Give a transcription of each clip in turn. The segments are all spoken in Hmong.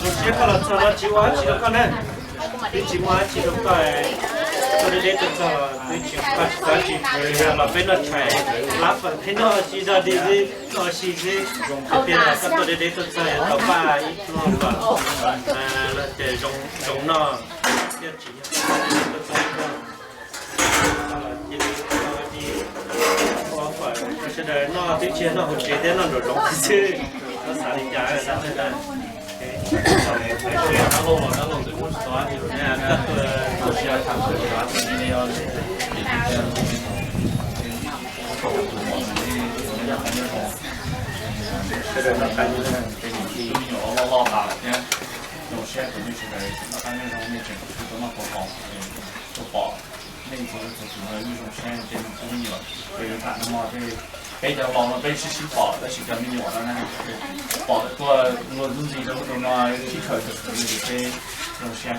Zoo siab koj los txog no tsis ua dab tsi rau koj na. Twb tsis muaj dab tsi rau koj, tuaj deb deb tuaj txog twb tsis, koj tsis txhob tsis, los peb noj tshais, lab fawm peb noj ua si zog dig xwb, noj ua si xwb. Tiag tiag koj tuaj deb deb tuaj txog yuav tau paj ib pluag kom, ces zoo noj, thiab tsis yog tuaj txog ib pluag. Cia li ua fawm rau sawv daws noj, twb tsis yog noj hauv tsev thiab, noj nraum zoov xwb. Koj xav li cas xav li ntawd. Sawv daws noj qab nyob zoo. Zoo siab tus me sawv daws noj qab nyob zoo, nej tseem tuaj noj tau hauv, tuaj pom nej txhua leej txhua tus no, zoo siab ces nws kuj me nyuam, peb tham no tej, peb cov laus no peb sib sib pom, tab sis cov me nyuam no na, pom tuaj luag ntxub ntxi rau lub no sib khaws, ces peb zoo siab.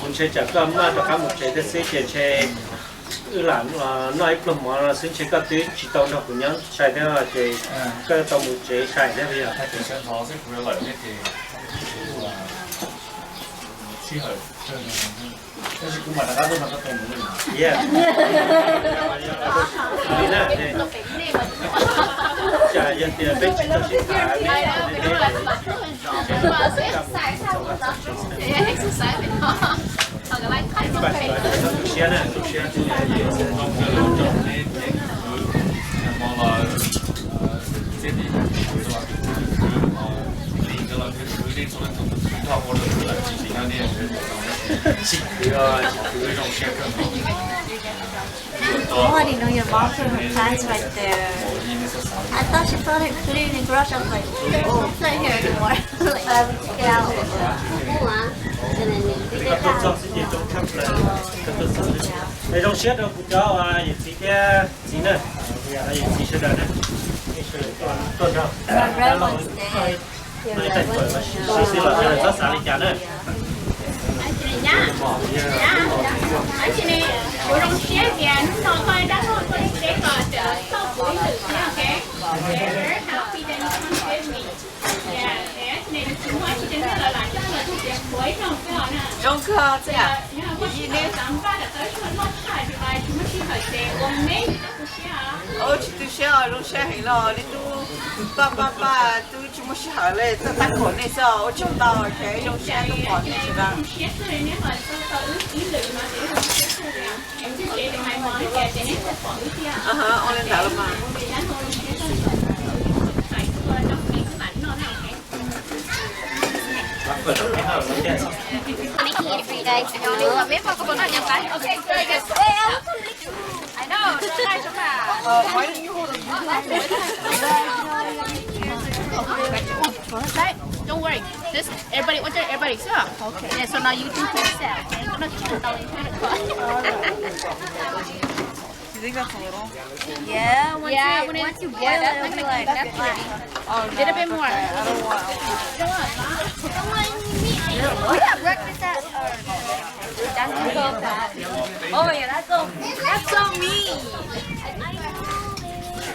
Kuv ntshe tsam koj maj rov qab mus tsev thiab xwb ces ntshe wb lam noj ib pluag mov no xwb, ntshe koj twb tsis tau nrog kuv nyob sai thiab ces koj tau mus tsev sai thiab yog. Tab sis kuv mam rov qab tuaj no koj tau mus li. Yog tias peb tsis tau sib tham li, tu siab na, tu siab, Why didn't know your mom put her plants right there? I thought she put it, put it in the garage. I was like, "Oh, it's not here anymore." Like, I have to take it out. Zoo siab rau kuv cov yawm txiv thiab txiv na, yawm txiv sawv daws na, tuaj nrog dab laug ib tais fawm los sis xwb los sawv daws txhob xav li cas na. Kuv zoo siab tias hnub no koj dab laug tuaj teb koj txawm tau kuv ib lwm thiab, ok? Zoo kawg, ua tsis tu siab os, zoo siab heev los li tub, paj paj paj tub tsis muaj sij hawm li, txog tab kaum nej xwb os, ua tsaug ntau, zoo siab tuaj pom nej sawv daws. Ua li ntawd los mas. Making it for you guys. Don't worry. Just everybody, what's your, everybody? Okay. Yeah, so now you do for yourself. Okay? Don't try to. You think that's a little? Yeah, once yeah, it, when it, once you yeah, boil that's it, not gonna it'll be like, that's pretty. Oh, no, little bit more. Okay. I don't want. You don't want, you don't want any meat. We got breakfast at, or, that's so fat. Oh, yeah, that's so, that's so mean. I know.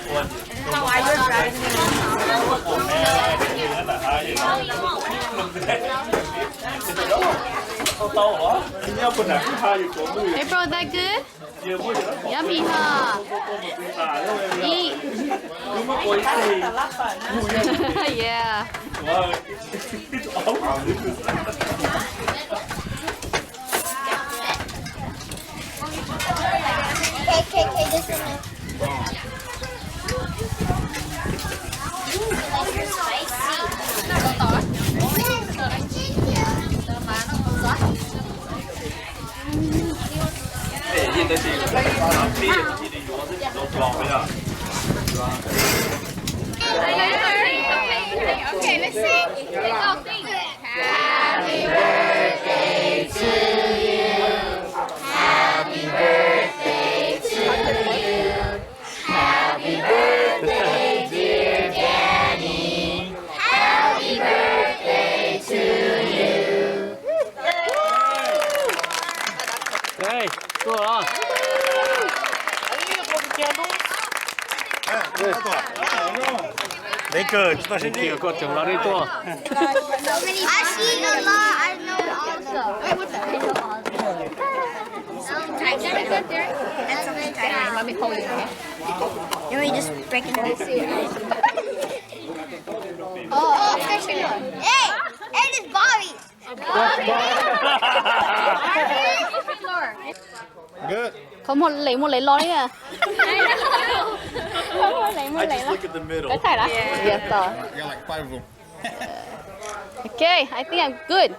This is how I was driving. Hey, bro, is that good? Yummy, huh? Eat. Yeah. K K K, this one. Okay, let's sing. Let's all sing. Happy birthday to you. Happy birthday to you. Happy birthday, dear Danny. Happy birthday to you. Ê, tuaj los. Ntev kawg tsis tau sib ntsib. Koj tseem los nej tuaj. I see a lot. I know also. Let me hold it, okay? You want me to just break it open? Oh, oh, okay, sure. Hey, hey, this Bobby. Good. Qhov muag lev mus lev los li. Qhov muag lev mus lev los. Có thể là. Yeah, tỏ. I got like five of them. Okay, I think I'm good.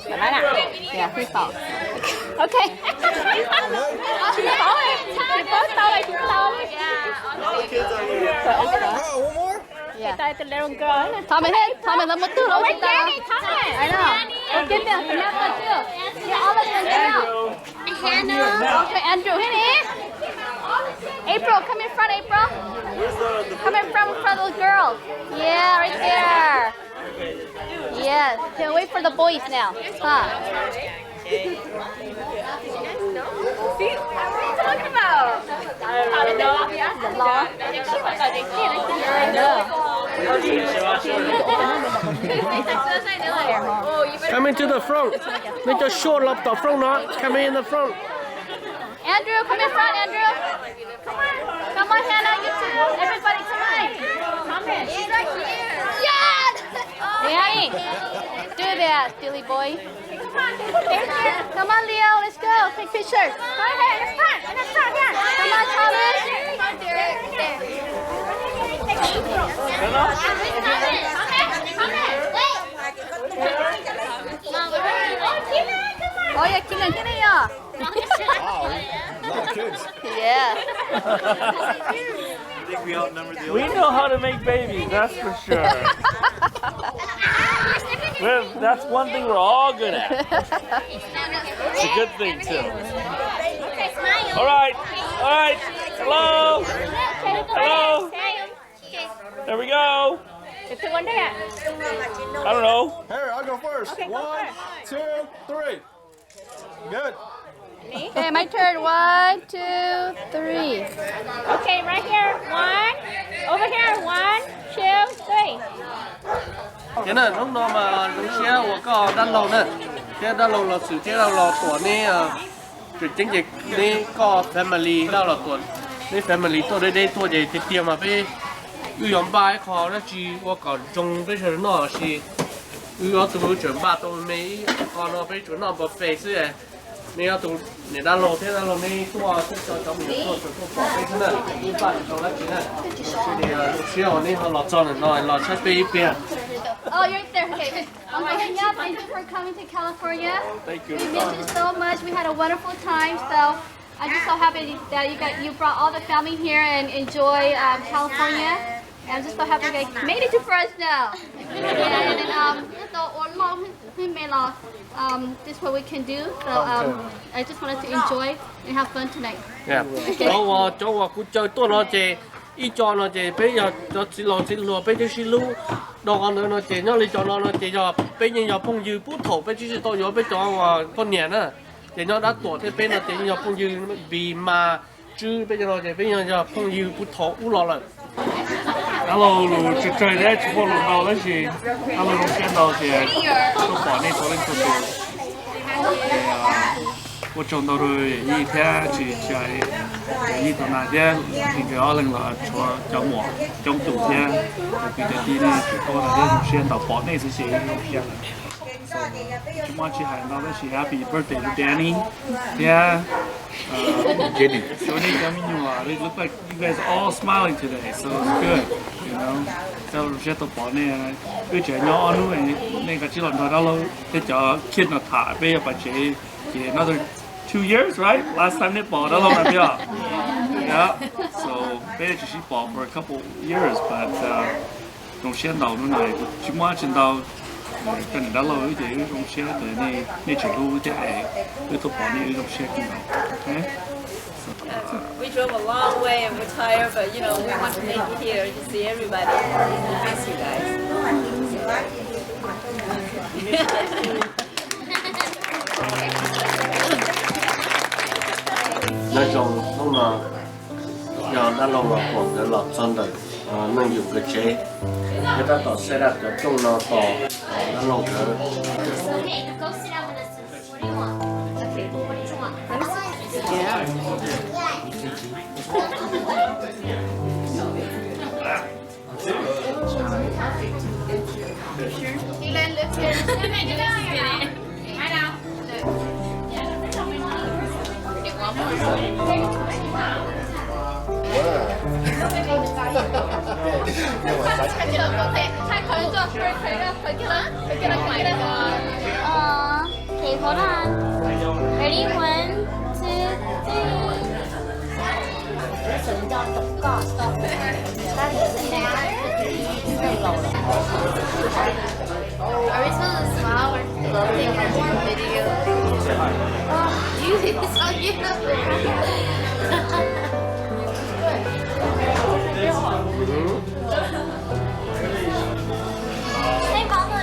Phải nói nè. Yeah, please tỏ. Okay. Chị Phó ơi, chị Phó tao là chị tao. All the kids are here. Oh, one more? Yeah. Tao is the little girl. Thov mày thế, thov mày tao muaj twg los tsis tau. I know. Ua kiag tias tụi mày muaj twg. Yeah, all of them, they know. Hannah. Okay, Andrew, here it is. April, come in front, April. Come in front, in front of the girls. Yeah, right there. Yes, can't wait for the boys now. Huh? See, what are we talking about? The law. I know. Coming to the front. Neb cov suab los tom front no. Coming in the front. Andrew, come in front, Andrew. Come on. Come on, Hannah, you too. Everybody, come on. Come in. She's right here. Yeah. Yeah. Do that, silly boy. Come on, Leo, let's go. Take pictures. Go ahead, in the front, in the front, yeah. Come on, Thomas. Oh, yeah, Keenan, Keenan, yeah. Wow, a lot of kids. Yeah. I think we outnumbered the other. We know how to make babies, that's for sure. We're, that's one thing we're all good at. It's a good thing, too. All right, all right. Hello. Hello. There we go. I don't know. Here, I'll go first. Okay, go first. One, two, three. Good. Me? Okay, my turn. One, two, three. Okay, right here. One. Over here. One, two, three. Ces na, hnub no mas zoo siab uas koj dab laug na, thiab dab laug los xwm thiab dab laug los tuam neb, tseem ceeb ces neb koj family dab laug los tuam, neb family tuaj deb deb tuaj ces tiag tiag mas peb wb yuav npaj ib qho dab tsi ua kom zoo peb sawv daws noj los sis wb ob tug tseem npaj tau me ib qho no peb tsuas noj buffet xwb. Neb ob tug niam dab laug thiab dab laug neb tuaj xwb, cov me nyuam tuaj tsuas tuaj pom peb xwb na, wb npaj tsis tau dab tsi na. Zoo siab uas neb ho los txog ntawm no los saib peb ib pliag. Oh, you're there. Okay. Uncle Henya, thank you for coming to California. Thank you. We missed you so much. We had a wonderful time. So I'm just so happy that you got, you brought all the family here and enjoy, um, California. And I'm just so happy that you made it to Fresno. Yeah, and then, um, so, um, this is what we can do. So, um, I just wanted to enjoy and have fun tonight. Cov uas, cov uas kuv caw tuaj no ces ib co no ces peb yog cov txiv laus txiv hluas peb twb sib hlub. Dhau qhov ntawd no ces nyob li cov no no ces yog peb yeej yog phooj ywg puag thaum peb tsis tau yuav peb cov uas poj niam na. Ces nyob dab tuam thiab peb no ces yeej yog phooj ywg, Npis, Mas, Tswb, peb cov no ces peb yeej yog phooj ywg puag thaum ub los lawm. Dab laug lus tsawg tsawg thiab tsis muaj lus ntau tab sis dab laug zoo siab ntau tias tuaj pom nej txhua leej txhua tus. Ua tsaug ntau rau yij thiab tsis tsis hais yij tau na thiab, nkawd ob leeg los tshuav cov muam coob tus thiab, cov kwv cov tij nej tsis tuaj no thiab zoo siab ntau pom nej xwb ces zoo siab lawm. Tsis muaj tsis hais ntau tab sis happy birthday to Danny thiab Jenny, cov me nyuam, it look like you guys are all smiling today, so it's good, you know. Tau zoo siab tau pom nej, wb tseem nyob ob hnub, nej kav tsij los nrog dab laug thiab cov kid no tham, peb yuav pais tsev ces another two years, right? Last time nej pom dab laug na thiab. Yeah, so peb tsis sib pom for a couple years, but zoo siab ntau hnub no tsis muaj tsis ntau. Koj niam dab laug wb ces wb zoo siab tias nej tseem hlub wb thiab es wb tuaj pom nej wb zoo siab kawg nkaus. We drove a long way and we're tired, but you know, we want to make it here to see everybody. We miss you guys. Nyob zoo, hnub no yog dab laug Los Kuam nkawd los txog ntawm Neej Yus nkawd tsev, nkawd tab tom set up cov rooj no tos dab laug nkawd. Aw, okay, hold on. Ready, one, two, three. Are we supposed to smile or something? Or more video? Oh, you, it's so beautiful. Hey, Mama.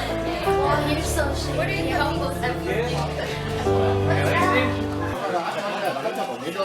Oh, you're so sweet. What are you helping us? Yus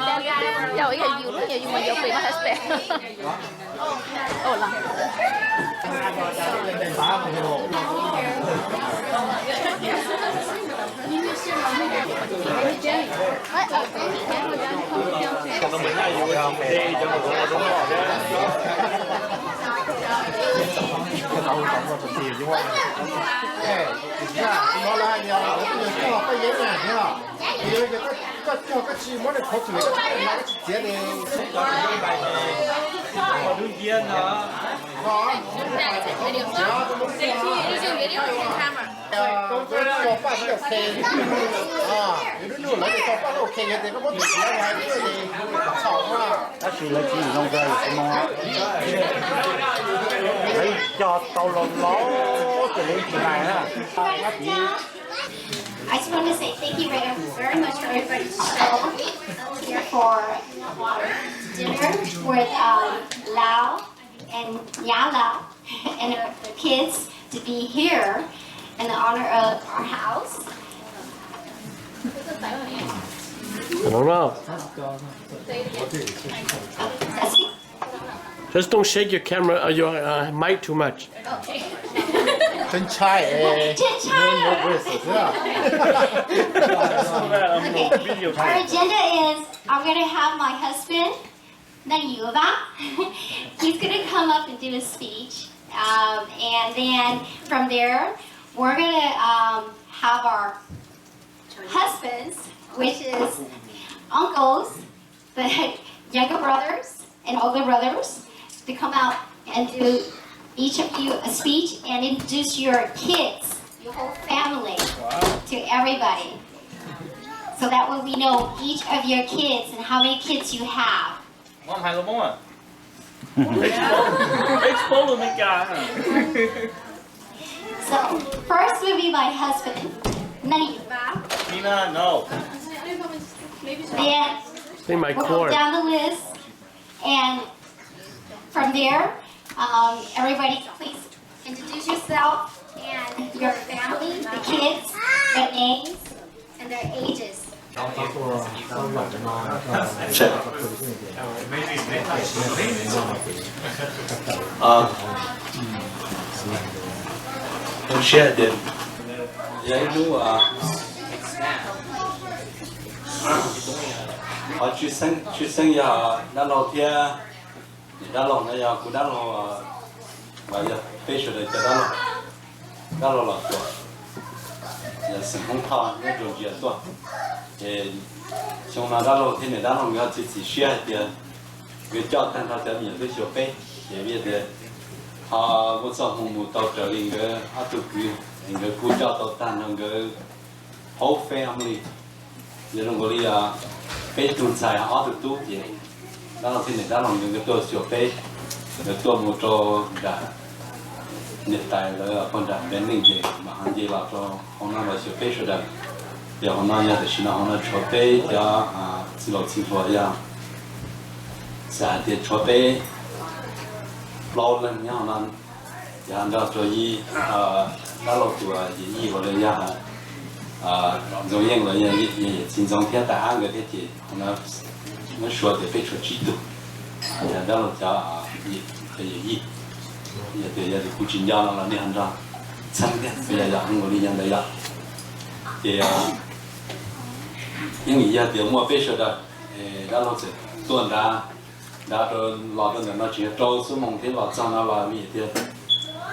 lub nyuag yus mas yuav pem no hais tias. Ua los. Koj cog koj tsis muab nws qhuav txwm, koj tsis txiav li. Tso paj xwb ok. Yus lub nug lawv tso paj xwb ok, yog tias koj muab txiav li txhaum na. Tab sis lawv tsis zoo kawg, lawv cog tau los los ces lawv tsis hais na. I just want to say thank you very, very much for everybody to show up here for dinner with um, Lao and Nyala and the kids to be here in the honor of our house. I don't know. Just don't shake your camera or your uh, mic too much. Chân chai, eh. Chân chai. No, no braces, yeah. Okay. Our agenda is I'm going to have my husband, Nang Yuva. He's going to come up and do a speech. Um, and then from there, we're going to um, have our husbands, which is uncles, the younger brothers and older brothers, to come out and do each of you a speech and introduce your kids, your whole family, to everybody. So that way we know each of your kids and how many kids you have. Mom, hais lus Hmoob a. Expo lus Meskas. So, first will be my husband, Nani. Nina, no. Then we'll go down the list, and from there, um, everybody, please introduce yourself and your family, the kids, their names, and their ages. Zoo siab hais tias yog ib hnub qhov tshwj xeeb yog dab laug thiab niam dab laug no yog kuv dab laug, yog peb sawv daws cov dab laug, dab laug Los Tuam, yog xeem Hmoob Thoj nyob rau Ntsia tuaj. Ces xyoo no dab laug thiab niam dab laug nkawd ho txiav txim siab hais tias nkawd coj tag nrho cov me nyuam tub xyuas peb, ces vim tias ho muaj txoj hmoo mus tau raws li nkawd ob tug kwv, nkawd kuj coj tau tag nrho nkawd whole family, yog zoo nkaus li peb tug ntxhais ob tug tub ces dab laug thiab niam dab laug nkawd tuaj xyuas peb, nkawd tuaj mus rau nram niam tais lawv pog nram Npes Neej ces mam ho nce los rau hauv no los xyuas peb sawv daws. Ces hauv no yog tam sim no hauv no tshuav peb cov txiv laus txiv hluas yog xav hais tias tshuav peb plaub leeg nyob hauv no, ces nrog rau yij dab laug tus yawm yij uas lawv yog Ntxoov Yeej los yog yawm txiv Ntxoov thiab tais ab nkawd thiab ces hauv no muab suav tias peb tshuav tsib tug. Yog dab laug cov yawm yij, yog tias yog tias kuv tsis nco no los nej ho nrog txheeb thiab, yog yog zoo nkaus li yog ntawd yom. Ces yeej yog tias muaj peb sawv daws, dab laug txawm tuaj nrad, nrad rau los rau ntawm no tseem yog rau xuab moos thiab los txog no los vim tias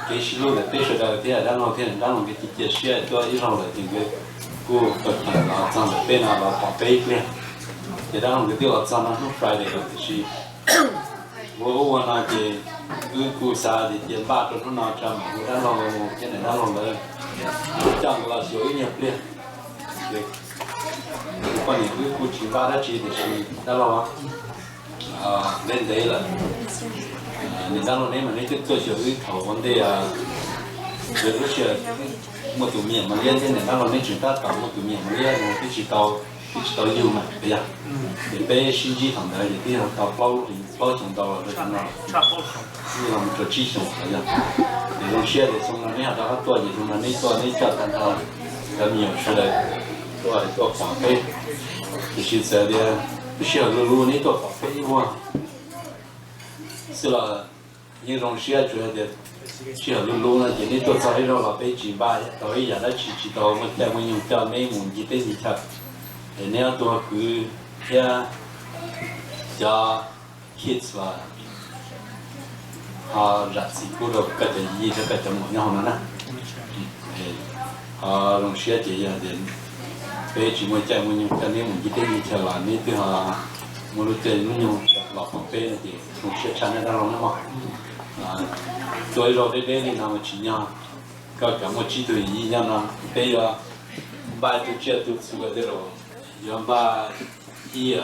kev sib hlub ntawm peb sawv daws thiab dab laug thiab dab laug nkawd cia cia siab tuaj ib zaug lawm ces nkawd kuj pawg pawg los txog ntawm peb no los pom peb ib pliag. Ces dab laug nkawd twb los txog no hnub Friday lawm tiam sis ua ub ua no ces wb kuj xav tias cia npaj rau hnub no tsa mam hu dab laug thiab niam dab laug lawv coj nkawd los xyuas wb nyuag pliag. Ces poj niam wb kuj tsis npaj dab tsi tiam sis dab laug ntev ntev lawm, niam dab laug neb mas neb twb tuaj xyuas wb thaum ua ntej, lub sij hawm muaj tus me nyuam mos liab thiab niam dab laug neb tseem tab tom muaj tus me nyuam mos liab no twb tsis tau, twb tsis tau yug mas yog. Ces peb sib ntsib thaum ntawd ces twb yog tau plaub, plaub xyoos ntau los rau xyoo no, twb yog mus rau tsib xyoos los yog. Ces zoo siab tias xyoo no neb ho rov qab tuaj ces xyoo no neb tuaj neb coj tag nrho cov me nyuam sawv daws tuaj, tuaj pom peb. Tiam sis txawm tias lub sij hawm luv luv neb tuaj pom peb ib vuag xwb los yeej zoo siab, tsuas yog tias sij hawm luv luv no ces neb tuaj txog ib zaug los peb tsis npaj tau ib yam dab tsi, tsis tau muaj caij muaj nyoog coj neb mus ncig teb ncig chaw. Es neb ob tug ho kwv thiab cov kids los ho zam txim pub rau koj cov yij thiab koj cov muam nyob hauv no na. Ho zoo siab ces yog tias peb tsis muaj caij muaj nyoog coj neb mus ncig teb ncig chaw los neb twb ho muaj lub caij lub nyoog los pom peb no ces zoo siab tshaj nej dab laug nawb mog. Tuaj ib zaug deb deb li no mas tsim nyog koj kam muaj tsib tug yij nyob no, peb yuav npaj ib tug tsiaj tus txhu tej laus, yuav npaj ib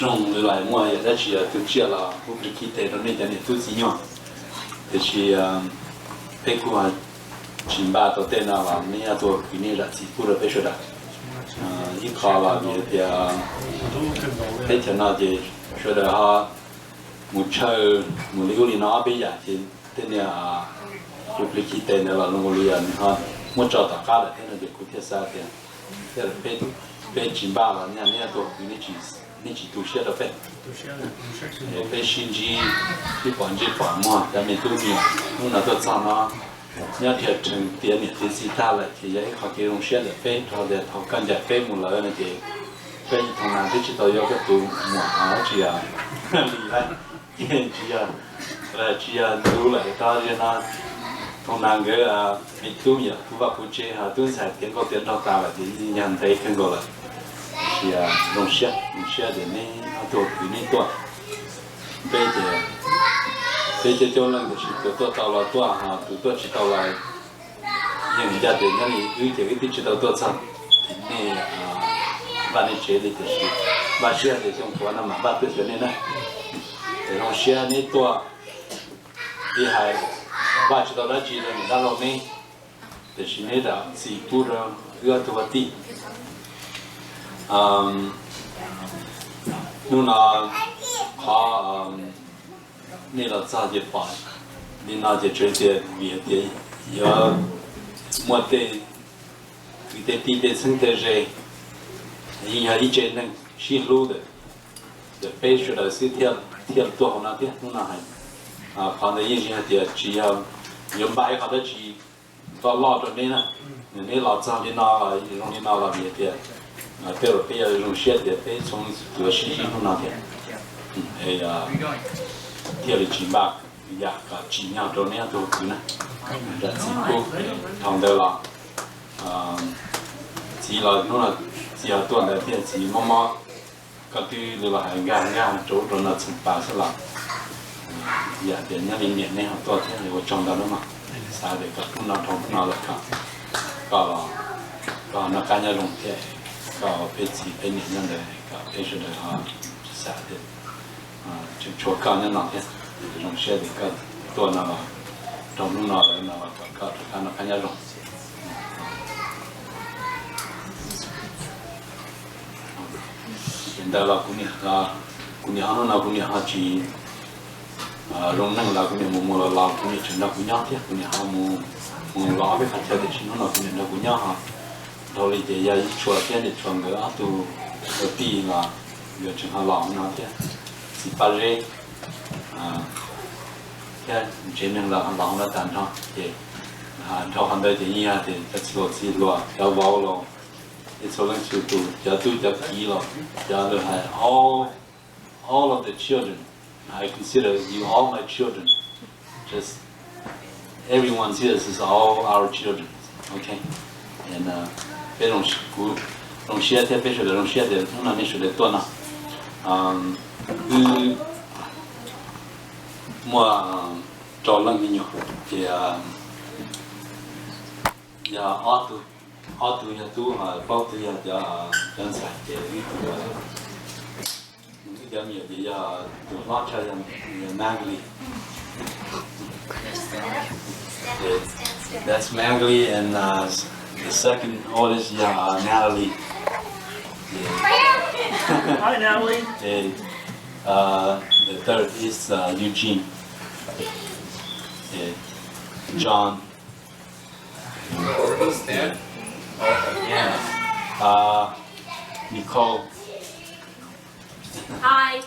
rooj los muaj yam dab tsi tus tsiaj los hu plis khib tes rau nej cov niam tub txiv nyuag. Tiam sis peb kuj tsis npaj tau tej no los nej ob tug kwv nej zam txim pub rau peb sawv daws. Ib qho los vim tias teb chaws no ces sawv daws ho mus chaw mus li ub li no ob peb yam ces tej niag hu plis khib tes ntawd los zoo li nws ho muab tso tom qab lawm thiab no ces kuv thiaj xav tias thiaj li peb tsis npaj los nej ob tug kwv nej tsis tu siab rau peb. Peb sib ntsib, sib pom ntsej pom muag cov me tub me nyuam hnub no tuaj txog no nyob dhia rhees tiav niam tiav txiv tag lawm ces yog ib qho kev zoo siab ntawm peb rau tias thaum koj ncaim peb mus lawm no ces peb thoob nas twb tsis tau yuav koj tus muam dab tsi li lawm, tsis yog, tsis yog ntxub lawm rau tias no thoob nas nkawd me tub me nyuam puv vaj puv tsev ho tub ntxhais tiav nkauj tiav nraug tas lawm ces yog ntev kawg nkaus lawm. Tiam sis zoo siab, zoo siab tias neb ob tug kwv neb tuaj. Peb ces peb coob coob leej tiam sis tus tuaj tau los tuaj, tus tuaj tsis tau los yeej ncaj tias nyob li wb ces wb twb tsis tau tuaj txog tim nej vaj nej tsev li tiam sis npaj siab tias xyoo puav no mam npaj tuaj xyuas nej na. Es zoo siab neb tuaj, li hais npaj tsis tau dab tsi rau niam dab laug neb, tiam sis neb zam txim pub rau wb ob tug vaj tij. Hnub no qhov nej los txog ces pom li no ces tseem tias vim hais tias yuav muaj tej kwv tej tij tej txheeb tej ze, yeej yog ib tsev neeg sib hlub ntawm, ntawm peb sawv daws xwb thiaj, thiaj tuaj hauv no thiab hnub no hais. Qhov ntawd yeej tsis hais tias tsis yog yuav npaj ib qho dab tsi loj loj rau neb na. Neb los txog li no los zoo li no los vim tias tej zaum peb yuav zoo siab tias peb txhua leej txhua tus sib ntsib hnub no thiab, thiaj li tsis npaj yam kom tsim nyog rau neb ob tug kwv na. Zam txim pub. Thaum ntawd los txiv los hnub no txiv ho tuaj ntawd thiab txiv mob mob, koj twb li los hais nkag nkag rau ub rau no txheem pas xwb los yam tias nyob li niam neb ho tuaj thiab ua tsaug ntau nawb mog. Xav tias kom hnub no dhau hnub no lawm koj, koj los Koj noj qab nyob zoo thiab, koj peb txiv peb niam nyob ntawd kom peb sawv daws ho tsis xav thiab. Tseem tshuav koj nyob no thiab, zoo siab tias koj tuaj no los, rau hnub no lawm no los kom koj rov qab noj qab nyob zoo. Ces ntawd los kuv niam, kuv niam ho hnub no kuv niam ho tsis zoo neej los kuv niam mus mus los los kuv niam tseem nrog kuv nyob thiab, kuv niam ho mus mus los ob peb qhov chaw tiam sis hnub no kuv niam nrog kuv nyob ho. Dhau li ces yog ib tshua thiab niam tshua nkawd ob tug kwv tij los yuav tseem ho los no thiab, txiv Paj Zeb thiab tsev neeg los los no tag nrho ces, dhau qhov ntawd ces yeej yog tias cov txiv hluas txiv hluas, cov vauv los, ib txhua leej txhua tus, cov tub cov kiv los, cov lawv hais all, all of the children, I consider you all my children. Just everyone here is all our children. Okay. And peb, kuv zoo siab thiab peb sawv daws zoo siab tias hnub no nej sawv daws tuaj no. Wb muaj rau leej me nyuam ces yog ob tug, ob tug yog tub, plaub tug yog cov, cov ntxhais ces wb tug, wb cov me nyuam ces yog tus hlob tshaj yog Magdalene. That's Magdalene and the second oldest yog Natalie. Hi, Natalie. And the third is Eugene. John. Nicole. Hi.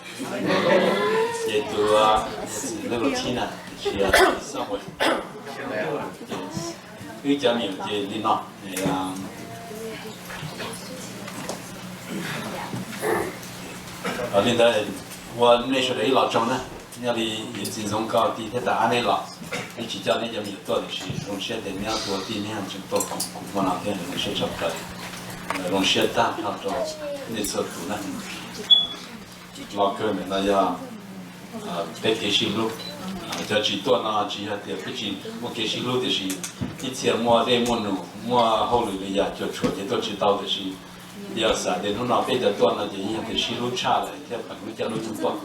Ces tus, little Tina, she somewhere. Wb cov me nyuam ces li no. Li ntawd ua nej sawv daws ib los tsaug na. Nyob li yawm txiv Ntxoov Koj Tij thiab tas ab nej los, nej tsis coj nej cov me nyuam tuaj tiam sis zoo siab tias neb ob tug tij neb tseem tuaj koom kuv hmo no thiab zoo siab tshaj plaws. Zoo siab tag nrho rau nej txhua tus na. Los kawg ntawm no yog peb kev sib hlub. Cov tsis tuaj no tsis yog tias peb tsis muaj kev sib hlub tiam sis ib txhia muaj dej muaj num muaj hauj lwm li yam cuam tshuam ces tuaj tsis tau tiam sis yog xav tias hnub no peb cov tuaj no ces yeej yog tias sib hlub tshaj lawm thiab pheem lub caij lub nyoog tuaj.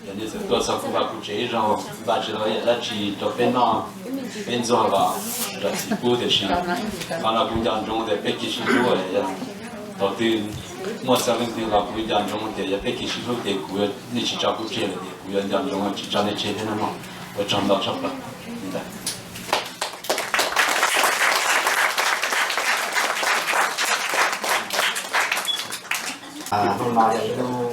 Ces nej txawm tuaj txog kuv vaj kuv tsev ib zaug, npaj tsis tau ib yam dab tsi rau peb noj peb ntxuag los zam txim pub tiam sis qhov no kuv nco ntsoov tias peb kev sib hlub yog thaum twg muaj txog leej twg los kuv nco ntsoov tias yog peb kev sib hlub ces kuv, nej tsis tso kuv tseg lawm ces kuv yuav nco ntsoov tsis tso nej tseg thiab nawb mog. Ua tsaug ntau tshaj plaws. Hnub no yog ib hnub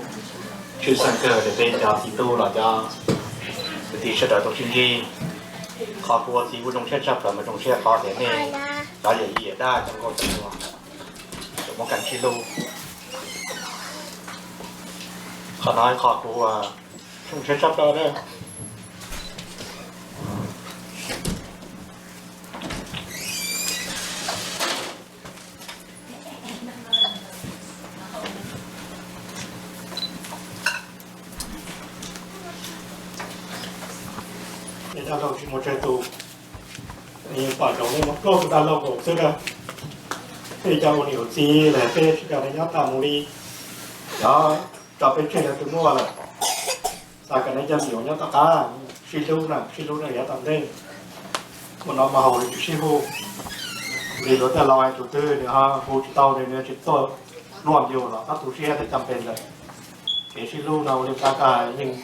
tshwj xeeb kawg rau peb cov txiv tub los cov kwv tij sawv daws tau sib ntsib. Qhov kuv ua txiv kuv zoo siab tshaj plaws mas zoo siab qhov tias nej cov yawm yij yawm dab cov nkauj cov muam tseem muaj kev sib hlub. Qhov no qhov kuv ua zoo siab tshaj plaws na. Dab laug tsis muaj tsawg tus, pom zoo nej muaj plaub tus dab laug nkaus xwb na. Peb cov ua niam ua txiv lawm peb sib cog nyob tag mus li, cov tso peb tseg lawm twb muaj lawm. Xav kom nej cov me nyuam nyob tom qab sib hlub na, sib hlub na yav tom ntej. Ua no mas haus li tsis sib hu, li luag tej laus hais tus twg nws ho hu tsis tau nws, nws tsis tuaj luag yus los tab tu siab tias cam pes lawm. Kev sib hlub no ua li Paj Zeb hais yeej,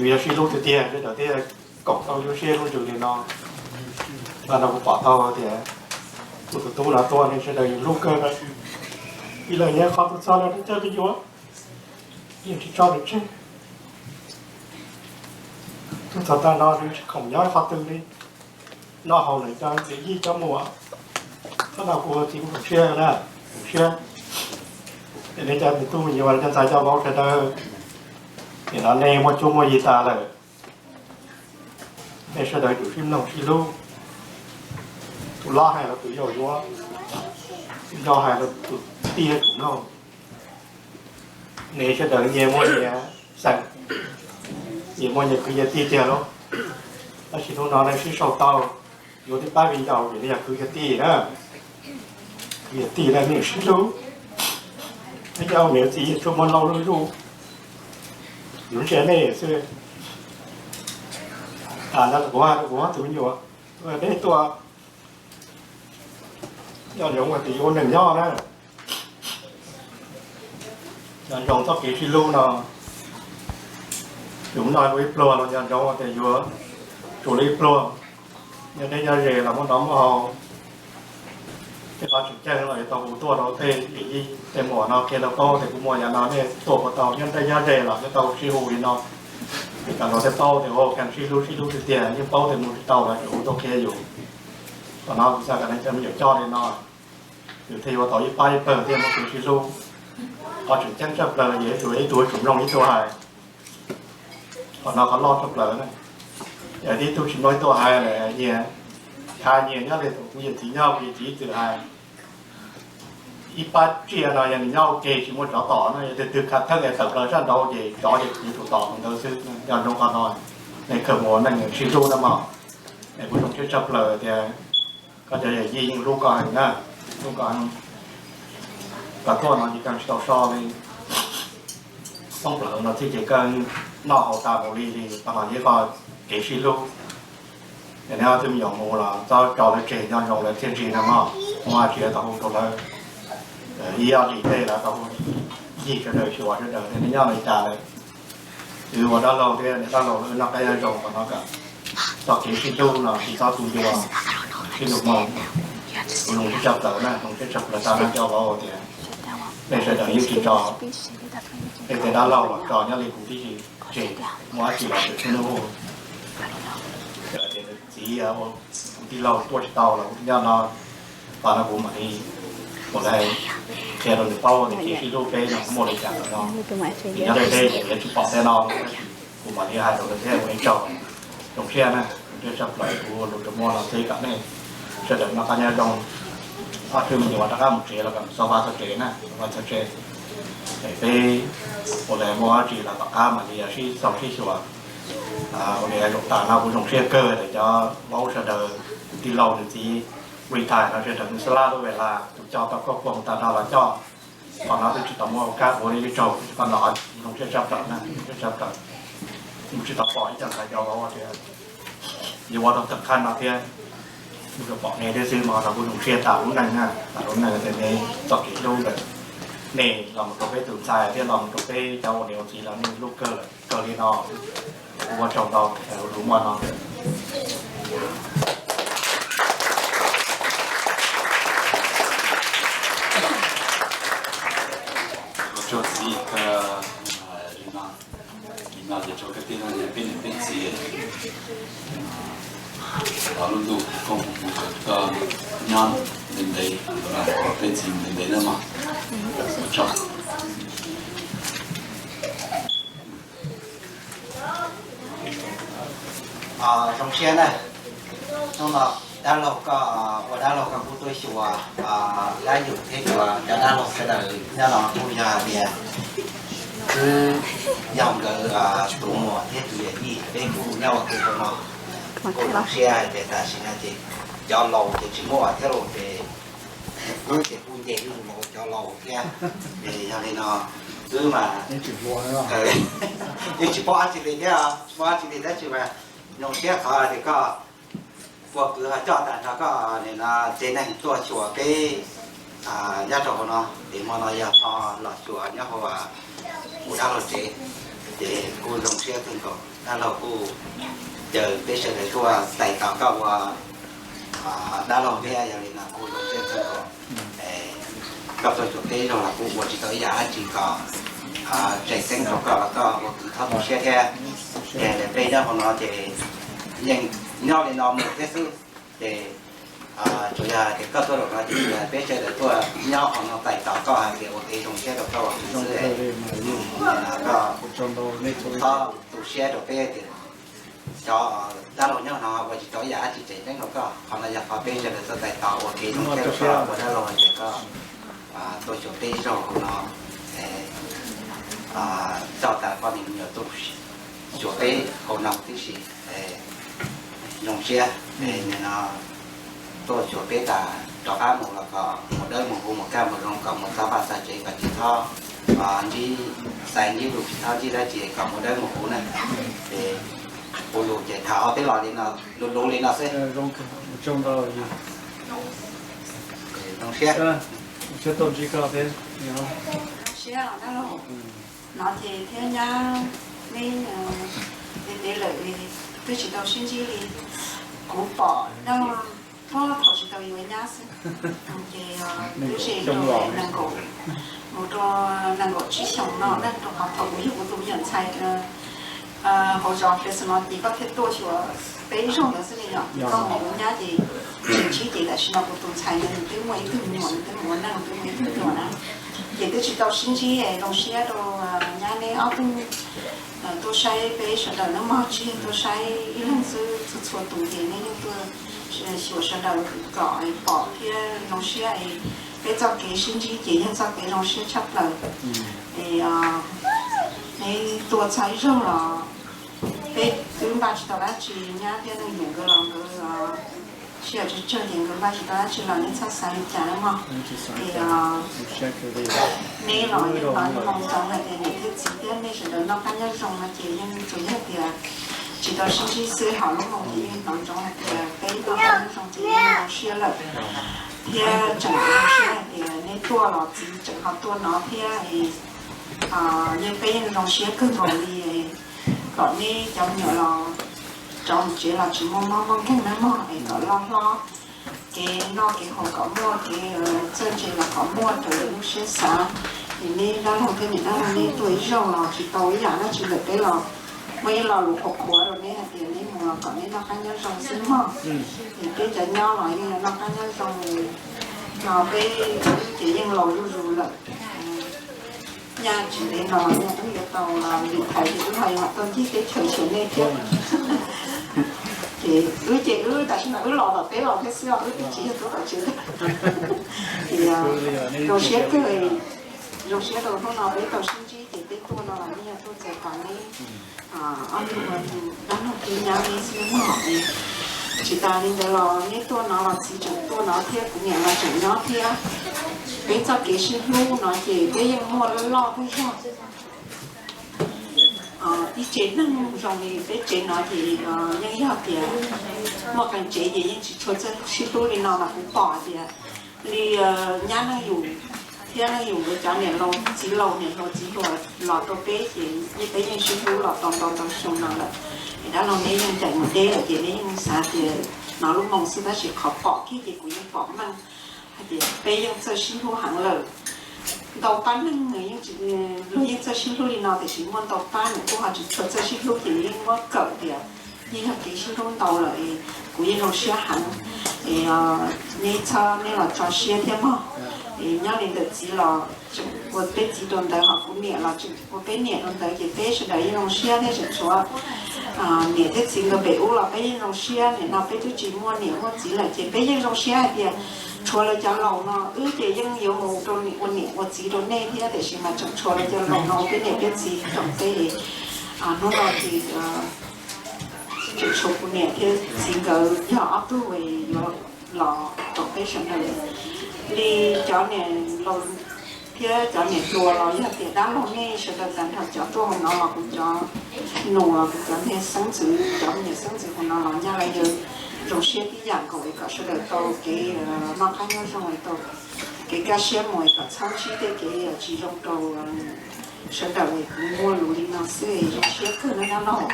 yus yog sib hlub tiag tiag sawv daws thiaj koom tau lub siab lub ntsws li no. Ntawm no kuv pom tau tias kuv tus tub no tuaj nej sawv daws yeej hlub kawg. Ib leeg nyob qhov twg txog no twb coj tuaj yuav, yeej tsis tso nws tseg. Tus txog tag no nws tsis khoom nyob qhov twg li, noj haus lawm cov txiv yij cov muam. Tab no kuv txiv kuv zoo siab na, zoo siab. Es nej cov me tub me nyuam cov ntxhais cov vauv sawv daws, nim no nej muaj cuab muaj yig tas lawm, nej sawv daws tsum sib mloog sib hlub. Tus hlob hais los tus yau yuav, tus yau hais los tus tij yuav tsum mloog. Nej sawv daws nyias muaj nyias xeem, nyias muaj nyias kwv nyias tij tiag lauj. Tab sis hnub no nej sib sau tau, yuav tib pab viv ncaus ces nej yog kwv yog tij na. Niam tij na, nej sib hlub, nej cov niam txiv tsuas muaj laus zuj zus, yuav ntsia nej xwb. Kuv, kuv tus me nyuam, deb tuaj, nco ntsoov tias yuav ua neej nyob na. Nco ntsoov txoj kev sib hlub no, yus noj dua ib pluag los nco ntsoov tias yuav tsum ua ib pluag, nyob deb nyob ze los muaj noj muaj haus. Tej qhov tseem ceeb los yuav tau hu tuaj rau tej niam yij tej muam no qhia rau paub tias kuv muaj yam no, nej tuaj puas tau, nyob deb nyob ze los yuav tau sib hu li no. Kom luag thiaj paub tias ua ke sib hlub sib hlub tiag tiag, yeej paub tias mus tsis tau los yuav hu tuaj qhia yus. Qhov no kuv xav kom nej cov me nyuam coj li no, yus thiaj yuav tau ib pab ib pawg thiaj muaj kev sib hlub. Qhov tseem ceeb tshaj plaws yog ib tug ib tug tsum mloog ib tug hais. Qhov no qhov loj tshaj plaws na. Yog tib tug tsis mloog ib tug hais lawm, nyias, nyias nyob li kuv yawm txiv nyob, kuv yawm txiv ib txwm hais, ib pab tsiaj no yog nws nyob ua ke tsis muaj tsov tom no, yog tus twg khav theeb es tawm plaws sab nraud ces tsov ces nws tus tom mus ntawd xwb. Nco ntsoov qhov no, nej kawg mus ua neej sib hlub na mog. Es kuv zoo siab tshaj plaws tias koj cov yawm yij yeej hlub koj heev na, hlub koj heev. Koj tuaj no ces koj tsis tau so li, poob plaws no txij ces koj noj haus tas mus li li, qhov no yog koj kev sib hlub. Es nej ob tug me nyuam mus los txhob tso lawv tseg, nco ntsoov lawv txiaj ntsig na mog. Muaj dab tsi tau hu rau lawv, ib ob hlis tej los tau hu, yig sawv daws xyuas sawv daws thiab, nej nyob li cas lawm. Wb ua dab laug thiab niam dab laug wb noj qab nyob zoo, qhov no kom txoj kev sib hlub no tsis txhob tu ncua, sib nug moo. Kuv zoo siab tshaj plaws na, zoo siab tshaj plaws tag nrho cov vauv tias nej sawv daws yeej tsis tso peb tej dab laug los tso nyob li kuv tib si, tseg, muaj dab tsi los tseem sib hlub. Tias nws txiv, kuv tij laug tuaj tsis tau los kuv nyob no, qhov no kuv mam li ua li qhia rau nws paub tias kev sib hlub peb no muaj li cas no. Nws nyob deb deb ces nws tsis pom thiab no, kuv mam li hais rau nws thiab ua ib tsaug. Zoo siab na, zoo siab tshaj plaws kuv lus rau muaj no xwb kom nej sawv daws noj qab nyob zoo. Ob tug me nyuam rov qab mus tsev los kom xob vaj txog tsev na, xob vaj txog tsev. Es peb ua li muaj dab tsi los tom qab mam li sib xaus sib xyuas. Ua li zaum tas no kuv zoo siab kawg tias cov vauv sawv daws, kuv tij laug nws txiv retire no sawv daws nws xab lab lub ves las tus coj tau koj kuam tas no los coj. Qhov no twb tsis tau muaj kab ua li tsaug, qhov no zoo siab tshaj plaws na, zoo siab tshaj plaws. Kuv tsis tau pom ib co ntxhais cov vauv tias yuav ua tau tawm qhab no thiab, kuv tsuas pom nej thiab xwb mas no kuv zoo siab tas lub neej na, tas lub neej tias nej txoj kev hlub ntawm nej los mus rau peb tus ntxhais thiab los mus rau peb cov ua niam ua txiv los nej hlub kawg lawm kawg li no. Ua tsaug ntau, lus muaj no. Ua tsaug txiv, li no, li no ces tsaus kawg tiag no peb niam peb txiv los lub ntuj koom kuv kom koj nyob ntev ntev, peb txiv ntev ntev na mog. Ua tsaug. Zoo siab na, hnub no dab laug koj ua dab laug koj kuj tuaj xyuas dab yum thiab xyuas cov dab laug sawv daws nyob no kuj yog hais tias wb yog nkawd tus muam thiab tus yawm yij, peb kuj nyob ua ke rau no. Kuj zoo siab hais tias tam sim no ces cov laus ces tsis muaj thiab los ces wb ces kuj nce wb mus ua cov laus thiab. Ces yog li no wb mas yeej tsis paub dab tsi li thiab, tsis paub dab tsi li tab sis mas zoo siab qhov tias koj ua kwv ho coj tag nrho koj nim no tsev neeg tuaj xyuas peb nyob rau hauv no. Ces hmo no yog ho los xyuas nyob hauv kuv dab laug tsev, ces kuj zoo siab kawg nkaus. Dab laug kuj caw peb sawv daws tuaj tais tos koj ua dab laug thiab, yog li no kuj zoo siab kawg nkaus. Koj tuaj xyuas peb zaug los kuj ua tsis tau ib yam dab tsi kom tseem ceeb rau koj los koj ua kwv txhob tu siab thiab. Ces peb nyob hauv no ces yeej nyob li no mus thiab xwb. Ces tsuas yog tias koj tuaj zaum no ces peb sawv daws tuaj nyob hauv no tais tos koj hais tias ua kev zoo siab rau koj xwb. Koj txhob tu siab rau peb tias cov dab laug nyob no ua tsis tau ib yam dab tsi tseem ceeb rau koj. Qhov no yog qhov peb sawv daws tuaj tais tos ua kev zoo siab rau koj, ua dab laug hais tias koj tuaj xyuas peb zaug hauv no, coj tas poj niam me nyuam tuaj xyuas peb hauv no tib si. Zoo siab no tuaj xyuas peb tas rov qab mus los kom mus dawb mus huv, mus kaj mus zoo, kom mus txog vaj txog tsev kom tsis txhob ntsib xaiv ntsib lus, tsis txhob ntsib dab tsi, kom mus dawb mus huv na. Ces ua lus ces tham ob peb los li no, lus lus li no xwb. Zoo siab. No ces thiab nyab, neb ntev lawm twb tsis tau sib ntsib li. Kuv pom dab laug puag thaum tsis tau yuav nyab xwb, ces twb ze rau nees nkaum, mus rau nees nkaum tsib xyoos no na, rau qhov thaum kuv yug kuv tus me nyuam ntxhais hauv zos Fresno ces koj thiaj tuaj xyuas peb ib zaug ntawd xwb li yom. Koj mus yuav nyab ces tseem ntsib, ces tam sim no kuv tus ntxhais ntawd nws twb muaj ib tug me nyuam, nws twb mus ua neej, nws twb muaj ib tug me nyuam na. Ces twb tsis tau sib ntsib, zoo siab rau nyab neb ob tug tuaj saib peb sawv daws na mog, tsis yog tuaj saib ib leeg xwb, txhua txhua tus ces neb yeej tuaj xyuas sawv daws kom pom thiab zoo siab es peb txoj kev sib ntsib ces yog txoj kev zoo siab tshaj plaws. Es neb tuaj txog ib zaug los peb twb npaj tsis tau dab tsi, nyab thiab neej yum nkawd los nkawd sij hawm tsawg tsawg ces nkawd npaj tsis tau dab tsi los neb txhob xav li cas na mog. Es neb los yeej hnov moo ntsoov hais tias niam thiab txiv thiab nej sawv daws noj qab nyob zoo no ces yeej tsuas yog tias tsis tau sib ntsib xwb, ho lub moo ces yeej hnov ntsoov hais tias peb noj qab nyob zoo ces yeej zoo siab lawm. Thiab tseem zoo siab hais tias neb tuaj los txiv tseem ho tuaj no thiab, yeej peb yeej zoo siab kawg nkaus li. Kom neb cov me nyuam los rov mus tsev los tsis muaj mob muaj nkeeg na mog, es kom loj hlob, kev noj kev haus kom muaj, kev txawj ntse los kom muaj raws li lub siab xav. Es neb dab laug thiab niam dab laug neb tuaj ib zaug los tsis tau ib yam dab tsi lawm, peb los muaj ib lo lus qhuav qhuav rau neb hais tias neb mus los kom neb noj qab nyob zoo xwb mog. Es peb cov nyob los yeej noj qab nyob zoo, no peb wb ces yeej laus zuj zus lawm. Nyaj tsis ntev no nyaj wb yuav tau lim thaiv ces wb ho yuav tuaj ncig teb chaws xyuas nej thiab. Ces wb ces wb tam sim no wb los tom teb los thiab xwb os, wb twb tsis yog tuaj tom tsev. Ces zoo siab kawg, zoo siab rau hnub no peb tau sib ntsib ces peb tuaj no los yeej yog tuaj txais tos neb ob tug dab laug thiab nyab neb xwb mog. Tsis tas li ntawd los neb tuaj no los txiv tseem tuaj no thiab kuv niam los tseem nyob thiab. Peb txoj kev sib hlub no ces peb yeej muaj loj loj tuaj yog ib tsev neeg zoo li peb tsev no ces yeej yog tias muaj qee tsev ces yeej tsis tshua txawj sib hlub li no mas kuv pom tias li nyab Neej Yus thiab Neej Yus nkawd cov niam laus txiv laus niam hluas txiv hluas los rau peb ces peb yeej sib hlub los tau ntau ntau xyoo no lawm. Es dab laug neb yeej ncaim mus deb lawm ces neb yeej xav tias hnov lub moo xwb tab sis qhov pom kiag ces kuv yeej pom meej hais tias peb yeej txawj sib hlub heev lawm. Ntau pab neeg nws yeej, luag yeej txawj sib hlub li no tiam sis muaj ntau pab nws kuj ho tsis tshua txawj sib hlub ces yeej muab kawm tias yeej yog kev sib hlub ntau lawm es kuv yeej zoo siab heev. Es neb txhob, neb los tso siab thiab mog. Es nyob li ntawm txiv los ua peb txiv rau ntawd ho kuv niam los ua peb niam rau ntawd ces peb sawv daws yeej zoo siab thiab tseem tshuav niam thiab txiv nkawd pem ub los peb yeej zoo siab. Nim no peb twb tsis muaj niam muaj txiv lawm ces peb yeej zoo siab hais tias tshuav lawv cov laus no wb ces yeej yuav mus rau ua niam ua txiv rau nej thiab tiam sis mas tseem tshuav lawv cov laus no ua peb niam peb txiv tom tej. Hnub no ces tseem tshuav kuv niam thiab txiv nkawd yog ob tug uas yuav los tom peb sawv daws li cov niam laus thiab cov niam hluas los yog tias dab laug nej sawv daws tag nrho cov tuaj hauv no los kuv cov nus los kuv cov niag xeeb ntxwv cov me nyuam xeeb ntxwv hauv no los nyaj lawv yawg zoo siab tib yam nkaus es kom sawv daws tau kev noj qab nyob zoo es tau kev kaj siab mus es kom txhob ntsib tej kev tsis zoo rau sawv daws es kuv muaj lus li no xwb es zoo siab kawg na dab laug.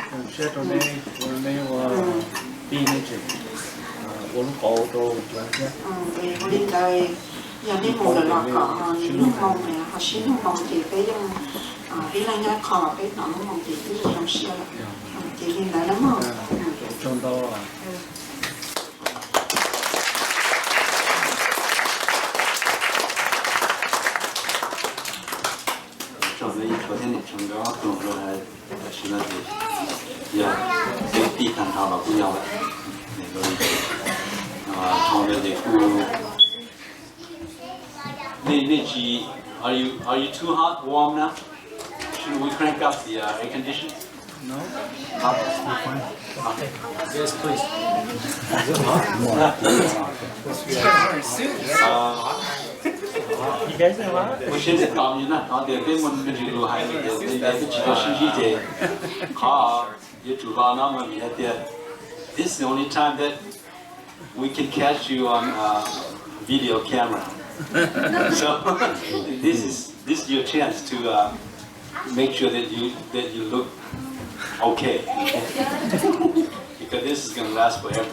Ua li ntawd, yog nej mus lawm los kom nws nug moo, ho sib nug moo ces peb yeej ib leeg nyob qho los peb hnov lub moo ces twb zoo siab lawm. Ces li ntawd na mog. Tsoom no ib tug thiab niam tsoom nkawd ob tug rau tam sim no ces yog peb tij tag nrho los kuj yog lawm. Tsoom no ces kuj, nej, nej tsis, are you, are you too hot, warm now? Should we crank up the uh, air condition? Yes, please. Ua siab ntev tos yus na, qhov tias peb muaj me ntsis lus hais lus tias ntev ntev peb tsis tau sib ntsib ces qhov yuav tsum los no mas vim hais tias this is the only time that we can catch you on uh, video camera. So this is this is your chance to uh, make sure that you that you look okay because this is going to last forever.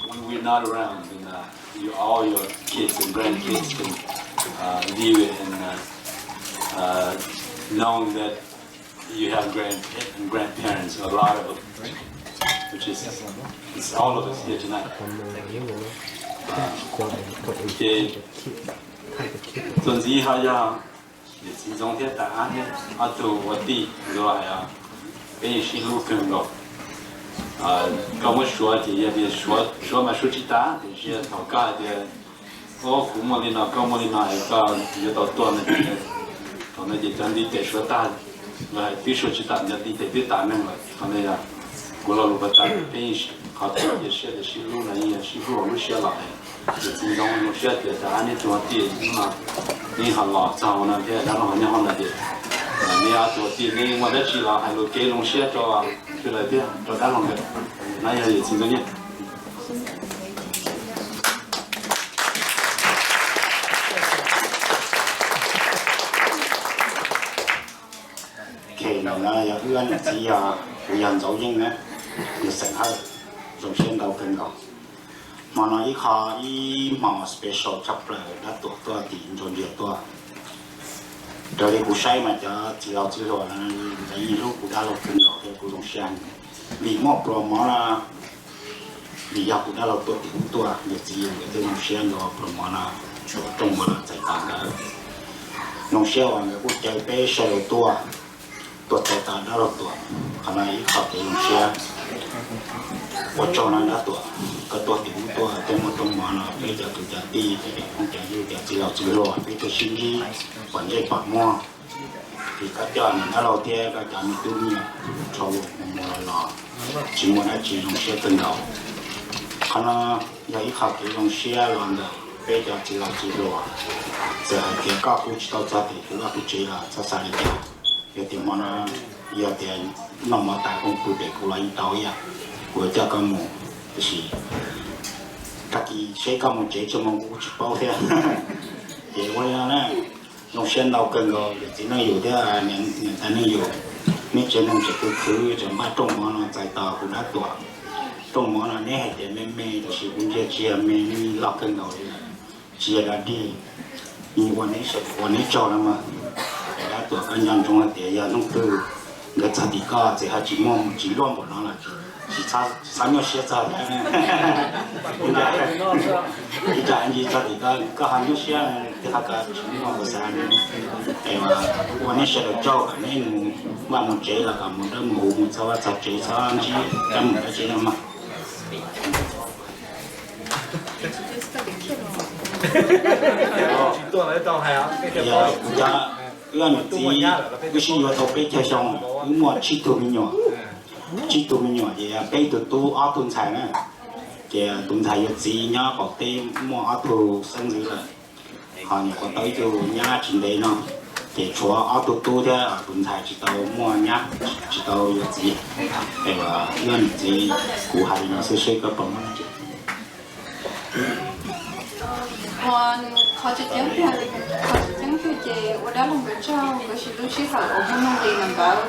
When we're not around, and uh, you, all your kids and grandkids can uh, view it and uh, uh, knowing that you have grand grandparents, a lot of them, which is it's all of us here tonight. Ces txuas ntxiv ho yog niam txiv Ntxoov thiab Tam Ab thiab ob tug ua tij los hais, peb yeej sib hlub kawg nkaus. Koj muab suav ces yog tias suav mas suav tsis tas, tiam sis thaum koj hais tias, o, kuv muaj li no, koj muaj li no es koj yuav tau tuaj no ces, thaum no ces cov ntiv tes suav tag, los hais twb suav tsis tas, cov ntiv tes twb tas neeg lawm. Qhov no yog kuv lo lus pas tas, peb yeej qhov txhua cia siab tias sib hlub no yeej yog sib hlub hauv lub siab los. Niam txiv Ntxoov zoo siab tias Tam Ab neb tug tij hnub no neb ho los txog hauv no thiab dab laug ho nyob hauv no ces neb ob tug tij neb muaj dab tsi los hais lus kev zoo siab rau sawv daws thiab rau dab laug nkawd. No yog niam txiv Ntxoov Nyiaj. Ok, ntawm no yog wb niam txiv, yog kuv yog Ntxoov Yeej na, yog xeem Hawj, zoo siab ntau kawg nkaus. Hmo no ib qho ib hmo special tshaj plaws, Dab Tuam tuaj tim Ntsoo Ntsia tuaj. Raws li kuv saib mas cov txiv laus txiv hluas no lawv yeej hlub kuv dab laug kawg nkaus thiab kuv zoo siab heev. Vim muaj pluas mov no, vim yog kuv dab laug tuaj tim ub tuaj, niam txiv yus nkawd thiaj zoo siab nkaus pluas mov no, tshuav rooj mov no txais tos nkawd. Zoo siab uas nkawd kuj caw peb sawv daws tuaj, tuaj txais tos dab laug Tuam. Qhov no ib qho kev zoo siab. Ua tsaug no Dab Tuam, koj tuaj tim ub tuaj thiaj muaj rooj mov no, peb cov kwv cov tij, peb cov phooj cov ywg, cov txiv laus txiv hluas, peb tuaj sib ntsib pom ntsej pom muag. Vim koj coj niam dab laug thiab koj cov me tub me nyuam rho lus mus mus los los, tsis muaj dab tsi zoo siab kawg nkaus. Qhov no yog ib qho kev zoo siab los ntawm peb cov txiv laus txiv hluas. Txawm hais tias koj kuj tsis tau txog tim kuv vaj kuv tsev los txhob xav li cas. Yog tias hmo no yog tias noj mov tas koj pw pem kuv los yeej tau ib yam, kuv yuav coj koj mus. Tiam sis tag kis seb koj mus tsev tsawg moos kuv kuj tsis paub thiab. Ces ua li no na, zoo siab ntau kawg nkaus yawm txiv Neej Yus thiab niam tais Neej Yus, neb tsev neeg tseem khwv khwv tseem npaj rooj mov no txais tos kuv Dab Tuam. Rooj mov no neb hais tias me me, tiam sis kuv ntsia tsis yog me, neb loj kawg nkaus li, tsis yog dog dig. Ua neb, ua neb tsaug no mas, Dab Tuam koj nco ntsoov hais tias yog hnub twg nkawd txog tim koj txawm ho tsis muaj tsis luaj npaum no los tsis txhob nyuaj siab txog thiab. Ib tsam ntsis txog tim koj, koj ho nyuaj siab, twb ho koj tsis muaj kuv xav. Es ua neb sawv daws tsaug kom neb mus vaj mus tsev los kom mus dawb mus huv, mus txog vaj txog tsev txhob ntsib dab mus dab tsev no mas. Kuv cov, wb niam txiv, wb sib yuav tau peb caug xyoo, wb muaj tsib tug me nyuam. Tsib tug me nyuam ces peb tug tub ob tug ntxhais na. Ces tus ntxhais yuav txiv nyob qaum teb muaj ob tug xeeb ntxwv lawm, ho nyuam qhuav tau ib tug nyab tsis ntev no. Ces tshuav ob tug tub thiab tus ntxhais tsis tau muaj nyab, tsis tau yuav txiv. Es wb niam txiv, kuv hais li no xwb seb koj puas muaj. Ua qhov tseem ceeb tiag, qhov tseem ceeb tiag ces ua dab laug nkawd tsaug, nkawd siv lub sij hawm uas muaj nuj nqis los nkawd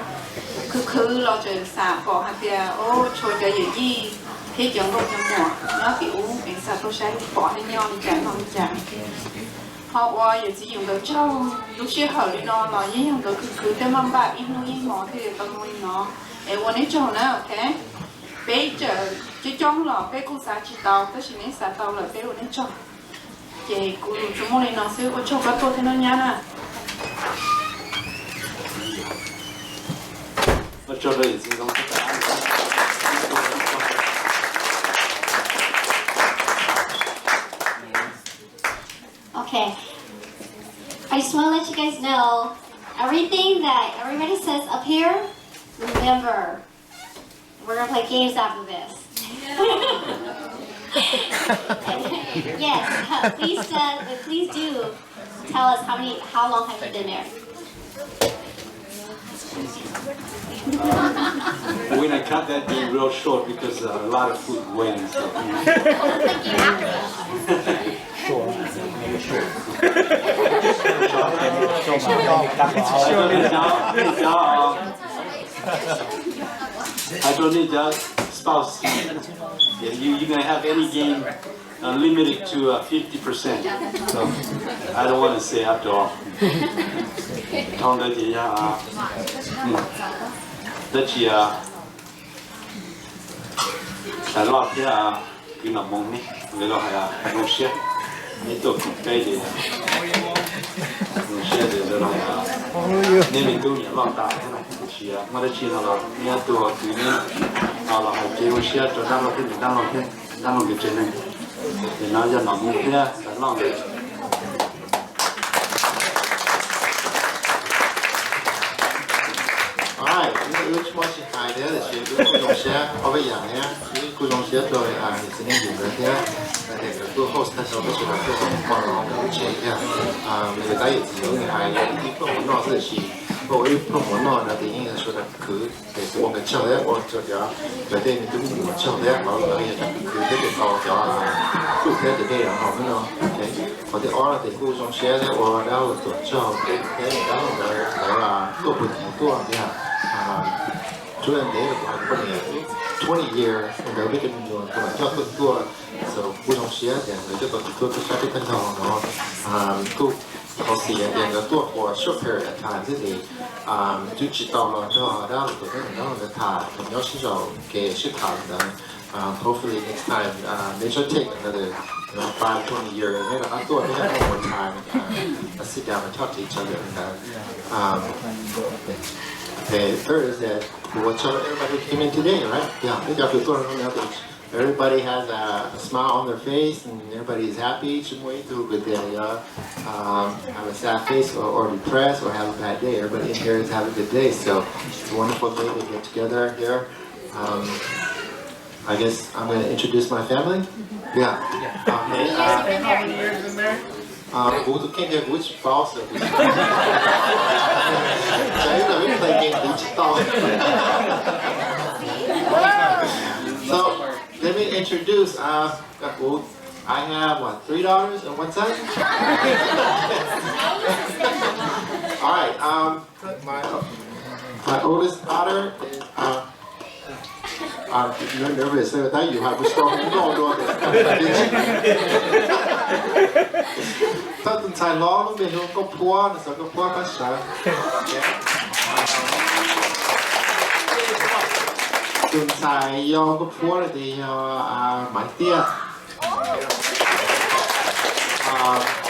khwv khwv los tseem xav pom hais tias, o, tshuav cov yawm yij thiab cov nkauj cov muam nyob tim ub es xav tuaj saib pom thiab nyob li cas noj li cas. Ho ua yawm txiv yus nkawd tsaug, lub sij hawm li no los yeej yog nkawd khwv khwv thiab maj npaj ib hnub ib hmo thiaj li tau muaj li no. Es ua neb tsaug na, ok. Peb tseem coob coob los peb kuj xav tsis tau, tab sis neb xav tau lawm peb ua neb tsaug. Ces kuv tsuas muaj li no xwb, ua tsaug koj tuaj thiab noob nyab na. Okay. I just want to let you guys know everything that everybody says up here Remember, we're gonna play games after this. Yes, uh, please, uh, please do tell us how many, how long have you been married? We're gonna cut that thing real short because uh, a lot of food waiting. So. I don't need that spouse. Yeah, you, you can have any game uh, limited to uh, fifty percent. So I don't want to say after all. Thov ntawd ces yog tab sis loj thiab kwv Nom Moo ne, lawv los hais zoo siab, neb tuaj koom peb ces zoo siab ces lawv los hais nej me tub niam loj tas thiab na, tiam sis muaj dab tsi no los neb ob tug ho kwv neb los hais kev zoo siab rau dab laug thiab niam dab laug thiab dab laug nkawd tsev neeg. Ces no yog Nom Moo thiab Xaiv Lauj nkawd. Wb tsis muaj tsis hais thiab tiam sis wb kuj zoo siab ob peb yam thiab, wb kuj zoo siab rau niam txiv neej yim nkawd thiab, tias nkawd tuaj host thaj chaw tab sis nkawd tuaj hauv pom los nkawd tsev thiab. Nkawd tab yawm txiv wb hais ib pluag mov noj xwb tiam sis ua ib pluag mov noj no ces yeej yog sawv daws khwv es ua nkawd tsaug thiab ua rau cov nkawd tej me tub me nyuam tsaug thiab los lawv yog cov khwv thiab ces tau cov txuj thiab ces dej los haus no. Qhov thib ob no ces kuj zoo siab thiab ua dab laug Tuam tsaug thiab dab laug nkawd tuaj puag thaum tuaj tiag. Tsuas ntev los kuv hais poj niam twenty years nkawd peb cov me nyuam tus mam coj tuaj tuaj. So kuj zoo siab tias nkawd coj tau tus tuaj tuaj saib peb tag nrho no. Kuj thov txim tias nkawd tuaj for a short period of time xwb ces twb tsis tau los nrog dab laug Tuam thiab dab laug nkawd tham thaum nyob sib zaum kev sib tham ntawd. Hopefully next time they should take another five, twenty years, nej rov qab tuaj, nej have more time, sit down and talk to each other. Okay, third is that kuv ua tsaug everybody who came in today, right? Yeah, peb cov kws tuaj no, everybody has a smile on their face and everybody is happy. Tsis muaj ib tug kws tias yuav have a sad face or, or depressed or have a bad day. Everybody in here is having a good day, so it's a wonderful day to get together here. Um, I guess I'm going to introduce my family. Yeah. Okay. Uh, kuv tus kheej tiag kuv tsis paub, so kuv tsis paub. Cov ib los ib play game kuv tsis tau. So let me introduce uh, kuv, I have what, three daughters and one son? All right. Um, my, my oldest daughter is uh, nervous, tab yus hais kuv tsis tau hluas nkauj dua. Thawj tus ntxhais hlob lub npe hu Nkauj Phuab, nws xeem Nkauj Phuab pab sawv. Tus ntxhais yau Nkauj Phuab no ces yog Maiv Tiaj.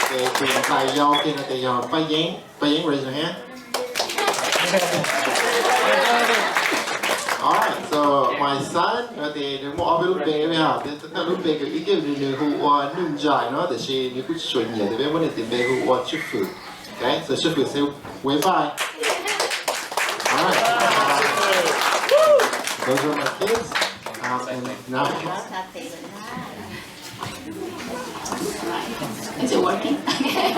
Ces tus ntxhais yau kiag no ces yog Paj Yeeb. Paj Yeeb, raise your hand. All right, so my son, no ces nws muaj ob peb lub npe, peb lub npe kws ib tug nws hu ua Nuj Ntsais no, tiam sis nws kuj tsis tshua nyiam ces peb muab nws tis npe hu ua Tswv Fwm. Okay, so Tswv Fwm, say wave bye. All right. Those are my kids. Um, and now Is it working? Okay.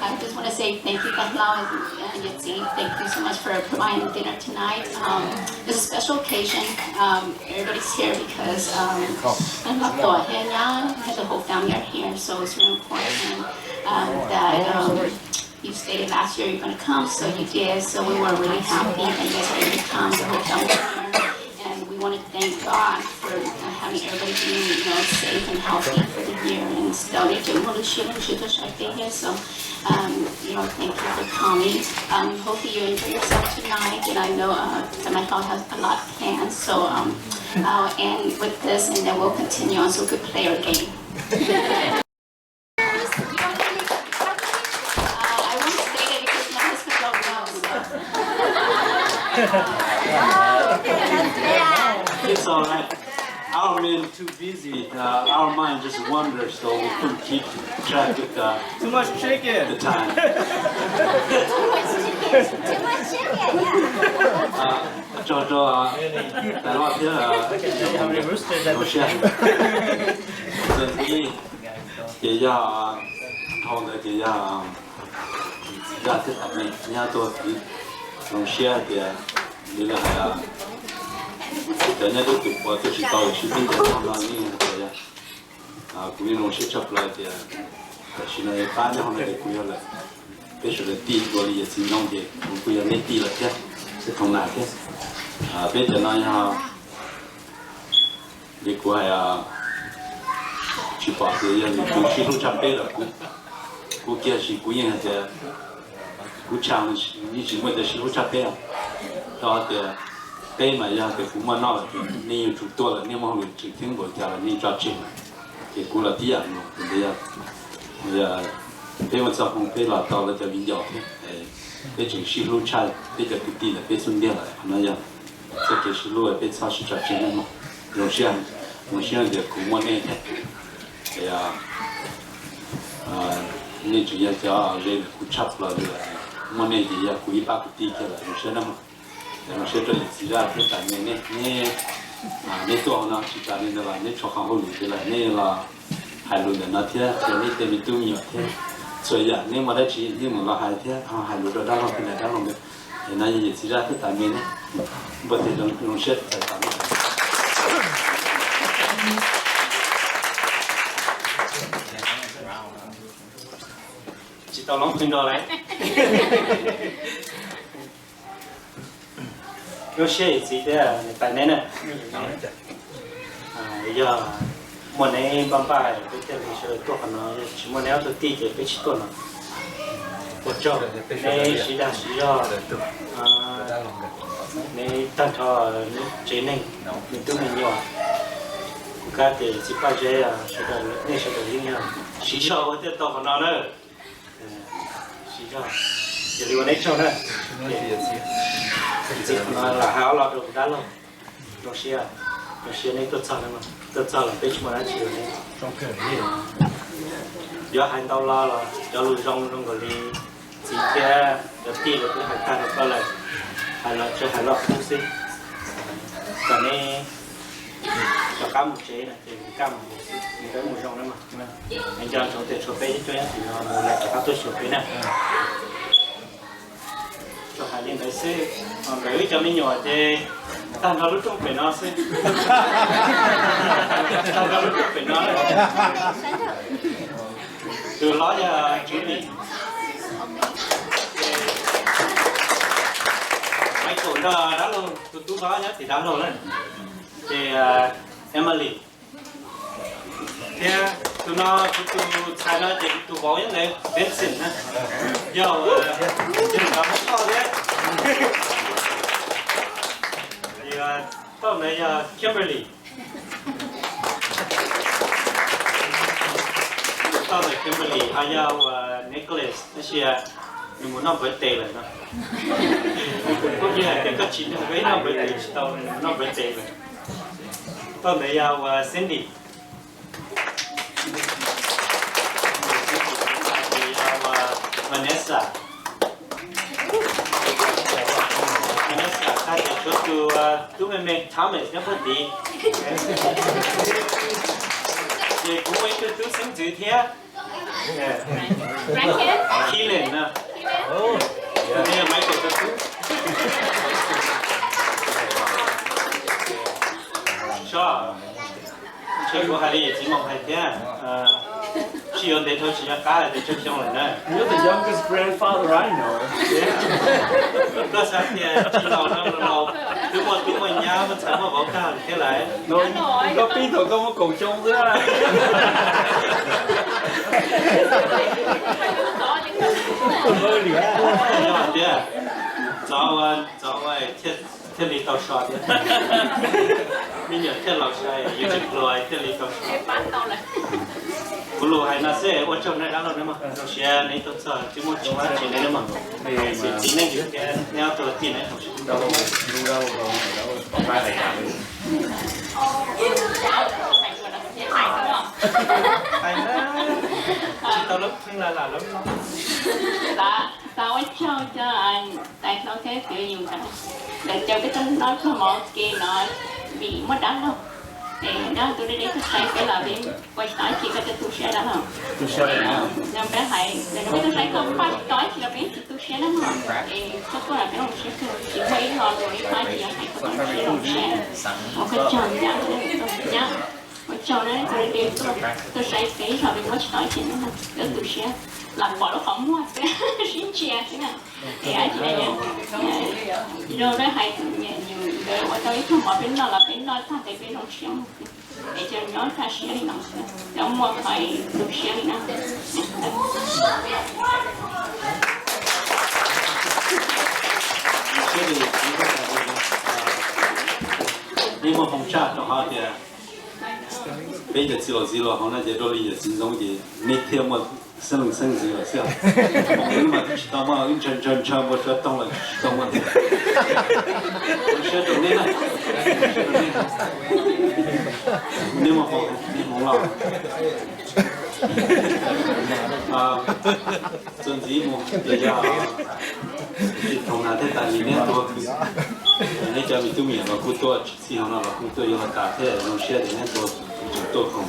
I just want to say thank you, Thank you so much for providing dinner tonight. Um, it's a special occasion. Um, everybody's here because um, Tuam, Nyab, the whole family are here, so it's really important um, that um, you stated last year you're going to come, so you did. So we were really happy that you guys were able to come, the whole family here. And we want to thank God for uh, having everybody being, you know, safe and healthy for the year. And so they do want to share and share the shy thing here. So, um, you know, thank you for coming. Um, hopefully you enjoy yourself tonight. And I know uh, that my dog has a lot of plans. So um, I'll end with this and then we'll continue on so we could play our game. It's all right. Our men too busy. Uh, our mind just wanders, so we couldn't keep track of the, too much chicken. The time. Too much chicken. Too much chicken. Yeah. Uh, Tso rau Tais Loj thiab Zoo Siab. Ces yog dhau ntawd ces yog Zaj thiab Tais Me nyob tuaj xwb. Zoo siab tias li lawv hais, cov nyob rau tus puav tus tsis tau sib pib ncaim no yeej hais tias kuv yeej zoo siab tshaj plaws tias tam sim no pab nyob hauv no ces kuv yog lawm, peb sawv daws tij dua li yawm txiv ntoo ces kuv kuj yog nej tij lawm thiab, thiab thoom nas thiab. Peb cov no yog li kuv hais, tsis pom tias yog nws tus sib hlub tshaj peb lawm, kuv kiag sis kuv yeej hais tias kuv tshaj yeej tsis muaj cov sib hlub tshaj peb. Rau tias peb mas yog tias kuv muaj noj lawm ces nej yeej tsum tuaj lawm, nej muaj hauj lwm tseem ceeb npaum cas los nej tso tseg lawm. Ces kuv los tib yam nkaus, peb muaj txoj hmoo peb los tau lawv cov viv ncaus thiab, peb tseem sib hlub tshaj peb cov kwv tij ntawm peb xub ntiag lawm. Qhov no yog txoj kev sib hlub peb txhob sib tso tseg nej mog. Zoo siab, zoo siab tias kuv muaj nej thiab. Nej tseem yog cov ze ntawm kuv tshaj plaws li lawm, muaj nej ces yog kuv ib pab kwv tij kiag lawm. Zoo siab na mog. Zoo siab rau yawm txiv Zaj thiab Tais Me nej, nej tuaj hauv no tsis tas li ntawd los nej tshuav qhov hauj lwm ces lawm nej los hais lus ntawm no thiab qhia nej tej me tub me nyuam thiab. Txhua yam nej muaj dab tsi nej mus los hais thiab ho hais lus rau dab laug thiab dab laug ntawd. Es no yog yawm txiv Zaj thiab Tais Me ne, npaj tes zoo siab txais tos nej. Tsis tau loob qhwv nrog lawm. Lub siab yawm txiv thiab niam tais neb na, yog muaj neb npaj npaj peb thiaj li sawv daws tuaj qhov no, yog tsis muaj neb ob tug tij ces peb tsis tuaj no. Ua tsaug neb siv dag siv zog, neb tag nrho neb tsev neeg, neb tub me nyuam, kuv kab ces txiv Paj Zeb, sawv daws nej sawv daws yeej yog siv zog ua thiaj tau qhov no na. Siv zog, cia li ua neb tsaug na. Txiv qhov no lam hais ob lo rau kuv dab laug. Zoo siab, zoo siab neb tuaj txog, tuaj txog los peb tsis muaj dab tsi rau neb. Yuav hais ntau lo los cov lus zoo zoo nkaus li txiv thiab cov tij lawv twb hais tag rau koj lawm, hais los tsuas hais loj kub xwb. Kom neb rov qab mus tsev no ces mus kaj mus mus xwb, nws peb mus zoo na mas. Nco ntsoov tias tshuav peb cov nyob tim no mus lawm rov qab tuaj xyuas peb na. Tsuas hais li ntawd xwb, ho nkawd wb cov me nyuam ces tag nrho lub rooj pem no xwb. Tag nrho lub rooj pem no. Tus hlob yog Julie. Michael nrog dab laug, tus tub hlob nyob tim dab laug na. Ces Emily. Thiab tus no, tus ntxhais no ces tus vauv nyob ntawd, Vincent na. Yog, yog cov Hmoob Thoj thiab. Tauj ntawd yog Kimberly. Tauj ntawd Kimberly ho yog Nicholas, tab sis nws mus noj birthday lawm no. Kuv yeej hais tias koj tsis nrog peb noj birthday tsis tau, nws mus noj birthday lawm. Tauj ntawd yog ua Cindy. Yog ua Vanessa. Vanessa tag ces tshuav tus tub me me Thomas nyob puag tid. Ces kuv muaj ib tug tub xeeb ntxwv thiab. Keelan no. Tus no yog Michael tus tub. Sov, ntshe kuv hais li yawm txiv Moos hais thiab, sib yuav ntev dhau tsis nco qab hais tias tsawg xyoo lawm na. You're the youngest grandfather I know. Koj xav tias tsis laus no los laus, twb muaj tub muaj nyab muaj ntxhais muaj vauv tag lawm thiab lauj. Koj pib thaum koj muaj kaum xyoo xwb. Yog tias, txov ua, txov ua, thiaj li tau so thiab. Me nyuam thiaj laus sai, yus tsis hluas thiaj li tau so. Kuv lus hais no xwb, ua tsaug nej dab laug nawb mog, zoo siab neb tuaj txog twb muaj tsis muaj dab tsi nawb mog. Txiv neej yus thiab neb ob tug tij neb tau sib hlub. Hais na. Tsis tau lub pheej la lam lub no. Xav ua tsaug cov tais hluas thiab kwv yus ntawm caw peb tuaj noj pluag mov ua ke no vim muaj dab laug. Es dab laug tus deb deb tuaj saib peb los peb ua tsis tau dab tsi, koj tuaj tu siab dab laug. Zoo peb hais, peb tuaj saib koj, pab tsis tau dab tsi los peb tsis tu siab dab laug. Es koj tuaj los peb zoo siab kawg, tsis muaj ib lo lus ib pab tsis yog hais koj zoo siab, zoo siab. Ua koj tsaug nyab, nyab. Ua tsaug na, tuaj saib peb zog peb muab tsis tau ib txhia na, lawv tu siab los pom lub qhov muag xwb, sib ntsia xwb na. Es dab tsi na, zoo peb hais tus niam yus nkawd ua tau ib tug mov peb noj los peb noj tag tes peb zoo siab mus xwb. Es cov nyob kaj siab li no xwb, cov muaj qhov tu siab li na. Peb muaj hmoo tshaj rau qhov tias peb yawm txiv los txiv los hauv no ces dua li yawm txiv ntxoov ces nej thiaj muaj xeeb leej xeeb ntxwv lawm xwb. Hmoov wb mas tsis tau muaj, wb ntshaw ntshaw ntshaw npua suav toog los tsis tau muaj thiab. Siab rau nej na, siab rau nej. Nej muaj hmoov, nej hmoov los. Txuas ntxiv mus ces yog tsis thoom na thiab tas li neb tuaj, neb cov me tub me nyuam los kuj tuaj, tsis txij hauv no los kuj tuaj yuav los tas thiab zoo siab ces neb tuaj, tseem tuaj khoom.